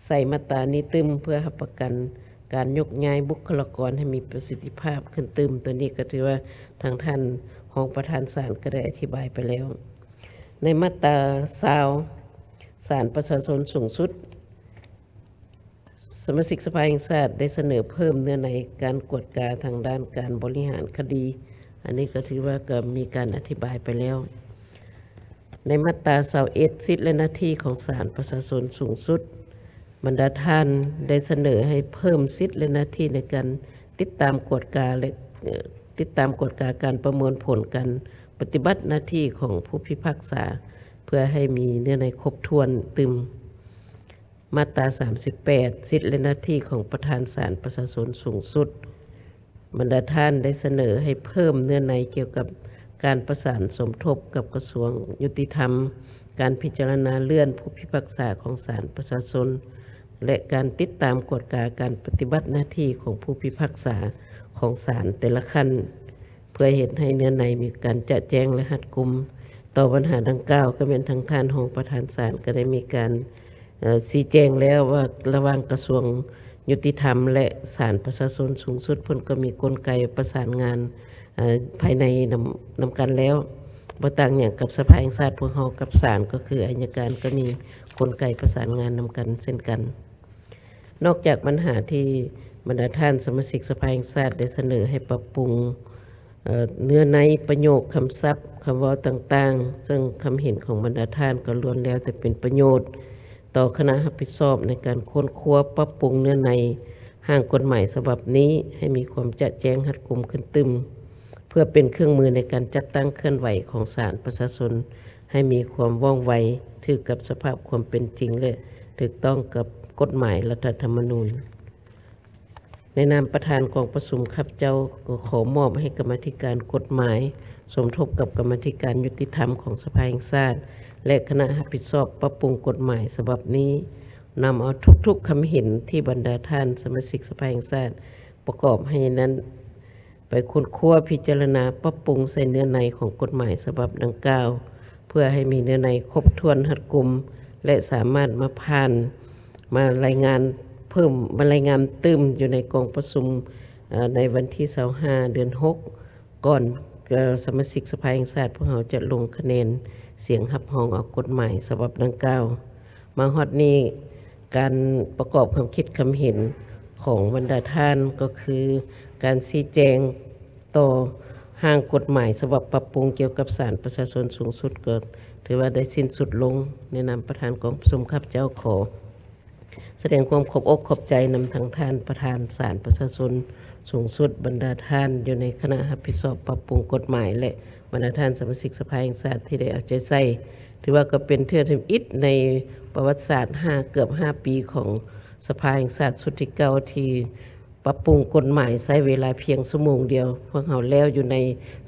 ໃສ່ມາດຕານີ້ຕື່ມ ເພື່ອຮັບປະກັນການຍົກຍ້າຍບຸກຄະລາກອນໃຫ້ມີປະສິດທິພາບຂຶ້ນຕື່ມ. ໂຕນີ້ກໍຖືວ່າທາງທ່ານຮອງປະທານສານກໍໄດ້ອະທິບາຍໄປແລ້ວ. ໃນມາດຕາຊາວ ສານປະຊາຊົນສູງສຸດ ສະມາຊິກສະພາແຫ່ງຊາດໄດ້ສະເໜີເພີ່ມເນື້ອໃນການກວດກາທາງດ້ານການບໍລິຫານຄະດີ. ອັນນີ້ກໍຖືວ່າກໍມີການອະທິບາຍໄປແລ້ວ. ໃນມາດຕາຊາວເອັດ ສິດ ແລະ ໜ້າທີ່ຂອງສານປະຊາຊົນສູງສຸດ, ບັນດາທ່ານໄດ້ສະເໜີໃຫ້ເພີ່ມສິດ ແລະ ໜ້າທີ່ໃນການຕິດຕາມກວດກາ ແລະ ເອີ ຕິດຕາມກວດກາການປະເມີນຜົນການປະຕິບັດໜ້າທີ່ຂອງຜູ້ພິພາກສາ ເພື່ອໃຫ້ມີເນື້ອໃນຄົບຖ້ວນຕື່ມ. ມາດຕາສາມສິບແປດ ສິດ ແລະ ໜ້າທີ່ຂອງປະທານສານປະຊາຊົນສູງສຸດ, ບັນດາທ່ານໄດ້ສະເໜີໃຫ້ເພີ່ມເນື້ອໃນກ່ຽວກັບການປະສານສົມທົບກັບກະຊວງຍຸຕິທຳ, ການພິຈາລະນາເລື່ອນຜູ້ພິພາກສາຂອງສານປະຊາຊົນ ແລະ ການຕິດຕາມກວດກາການປະຕິບັດໜ້າທີ່ຂອງຜູ້ພິພາກສາຂອງສານແຕ່ລະຂັ້ນ. ເພື່ອເຮັດໃຫ້ເນື້ອໃນມີການຈະແຈ້ງ ແລະ ຮັດກຸມຕໍ່ບັນຫາດັ່ງກ່າວ, ກໍແມ່ນທາງທ່ານຮອງປະທານສານກໍໄດ້ມີການ ເອີ ຊີ້ແຈງແລ້ວວ່າ ລະຫວ່າງກະຊວງຍຸຕິທຳ ແລະ ສານປະຊາຊົນສູງສຸດ ເພິ່ນກໍມີກົນໄກປະສານງານ ເອີ ພາຍໃນນຳ ນຳກັນແລ້ວ. ບໍ່ຕ່າງຫຍັງກັບສະພາແຫ່ງຊາດພວກເຮົາກັບສານ ກໍຄືໄອຍະການກໍມີກົນໄກປະສານງານນຳກັນເຊັ່ນກັນ. ນອກຈາກບັນຫາທີ່ບັນດາທ່ານສະມາຊິກສະພາແຫ່ງຊາດໄດ້ສະເໜີໃຫ້ປັບປຸງ ເອີ ເນື້ອໃນ, ປະໂຫຍກ, ຄຳສັບ, ຄຳເວົ້າຕ່າງໆ, ເຊິ່ງຄຳເຫັນຂອງບັນດາທ່ານກໍລ້ວນແລ້ວແຕ່ເປັນປະໂຫຍດຕໍ່ຄະນະຮັບຜິດຊອບໃນການຄົ້ນຄວ້າປັບປຸງເນື້ອໃນຮ່າງກົດໝາຍສະບັບນີ້ໃຫ້ມີຄວາມຈະແຈ້ງຮັດກຸມຂຶ້ນຕື່ມ, ເພື່ອເປັນເຄື່ອງມືໃນການຈັດຕັ້ງເຄື່ອນໄຫວຂອງສານປະຊາຊົນ ໃຫ້ມີຄວາມວ່ອງໄວ, ຖືກກັບສະພາບຄວາມເປັນຈິງ ແລະ ຖືກຕ້ອງກັບກົດໝາຍລັດຖະທຳມະນູນ. ໃນນາມປະທານກອງປະຊຸມ, ຂ້າພະເຈົ້າກໍຂໍມອບໃຫ້ກຳມາທິການກົດໝາຍ ສົມທົບກັບກຳມາທິການຍຸຕິທຳຂອງສະພາແຫ່ງຊາດ ແລະ ຄະນະຮັບຜິດຊອບປັບປຸງກົດໝາຍສະບັບນີ້, ນຳເອົາທຸກໆຄຳເຫັນທີ່ບັນດາທ່ານສະມາຊິກສະພາແຫ່ງຊາດປະກອບໃຫ້ນັ້ນ ໄປຄົ້ນຄວ້າພິຈາລະນາປັບປຸງໃສ່ເນື້ອໃນຂອງກົດໝາຍສະບັບດັ່ງກ່າວ ເພື່ອໃຫ້ມີເນື້ອໃນຄົບຖ້ວນຮັດກຸມ ແລະ ສາມາດມາຜ່ານ ມາລາຍງານເພີ່ມ ມາລາຍງານຕື່ມຢູ່ໃນກອງປະຊຸມ ເອີ ໃນວັນທີຊາວຫ້າ ເດືອນຫົກ ກ່ອນ ເອີ ສະມາຊິກສະພາແຫ່ງຊາດພວກເຮົາຈະລົງຄະແນນສຽງຮັບຮອງເອົາກົດໝາຍສະບັບດັ່ງກ່າວ. ມາຮອດນີ້ ການປະກອບຄຳຄິດຄຳເຫັນຂອງບັນດາທ່ານ ກໍຄືການຊີ້ແຈງຕໍ່ຮ່າງກົດໝາຍສະບັບປັບປຸງກ່ຽວກັບສານປະຊາຊົນສູງສຸດ ກໍ ຖືວ່າໄດ້ສິ້ນສຸດລົງ. ໃນນາມປະທານກອງປະຊຸມ ຂ້າພະເຈົ້າຂໍສະແດງຄວາມຂອບອົກຂອບໃຈນຳທັງທ່ານປະທານສານປະຊາຊົນສູງສຸດ, ບັນດາທ່ານຢູ່ໃນຄະນະຮັບຜິດຊອບປັບປຸງກົດໝາຍ ແລະ ບັນດາທ່ານສະມາຊິກສະພາແຫ່ງຊາດທີ່ໄດ້ເອົາໃຈໃສ່. ຖືວ່າກໍເປັນເທື່ອທຳອິດໃນປະຫວັດສາດຫ້າ ເກືອບຫ້າປີຂອງສະພາແຫ່ງຊາດຊຸດທີເກົ້າ ທີ່ ປັບປຸງກົດໝາຍໃຊ້ເວລາພຽງຊົ່ວໂມງດຽວ, ພວກເຮົາແລ້ວຢູ່ໃນ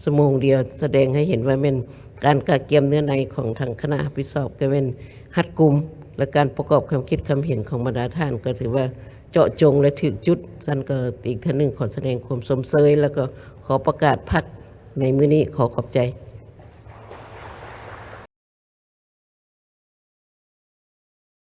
ຊົ່ວໂມງດຽວ, ສະແດງໃຫ້ເຫັນວ່າແມ່ນການກະກຽມເນື້ອໃນຂອງທາງຄະນະຮັບຜິດຊອບກໍແມ່ນຮັດກຸມ ແລະ ການປະກອບຄຳຄິດຄຳເຫັນຂອງບັນດາທ່ານກໍຖືວ່າເຈາະຈົງ ແລະ ຖືກຈຸດ. ຊັ້ນກໍອີກເທື່ອໜຶ່ງຂໍສະແດງຄວາມຊົມເຊີຍ ແລະ ກໍຂໍປະກາດພັກໃນມື້ນີ້. ຂໍຂອບໃຈ.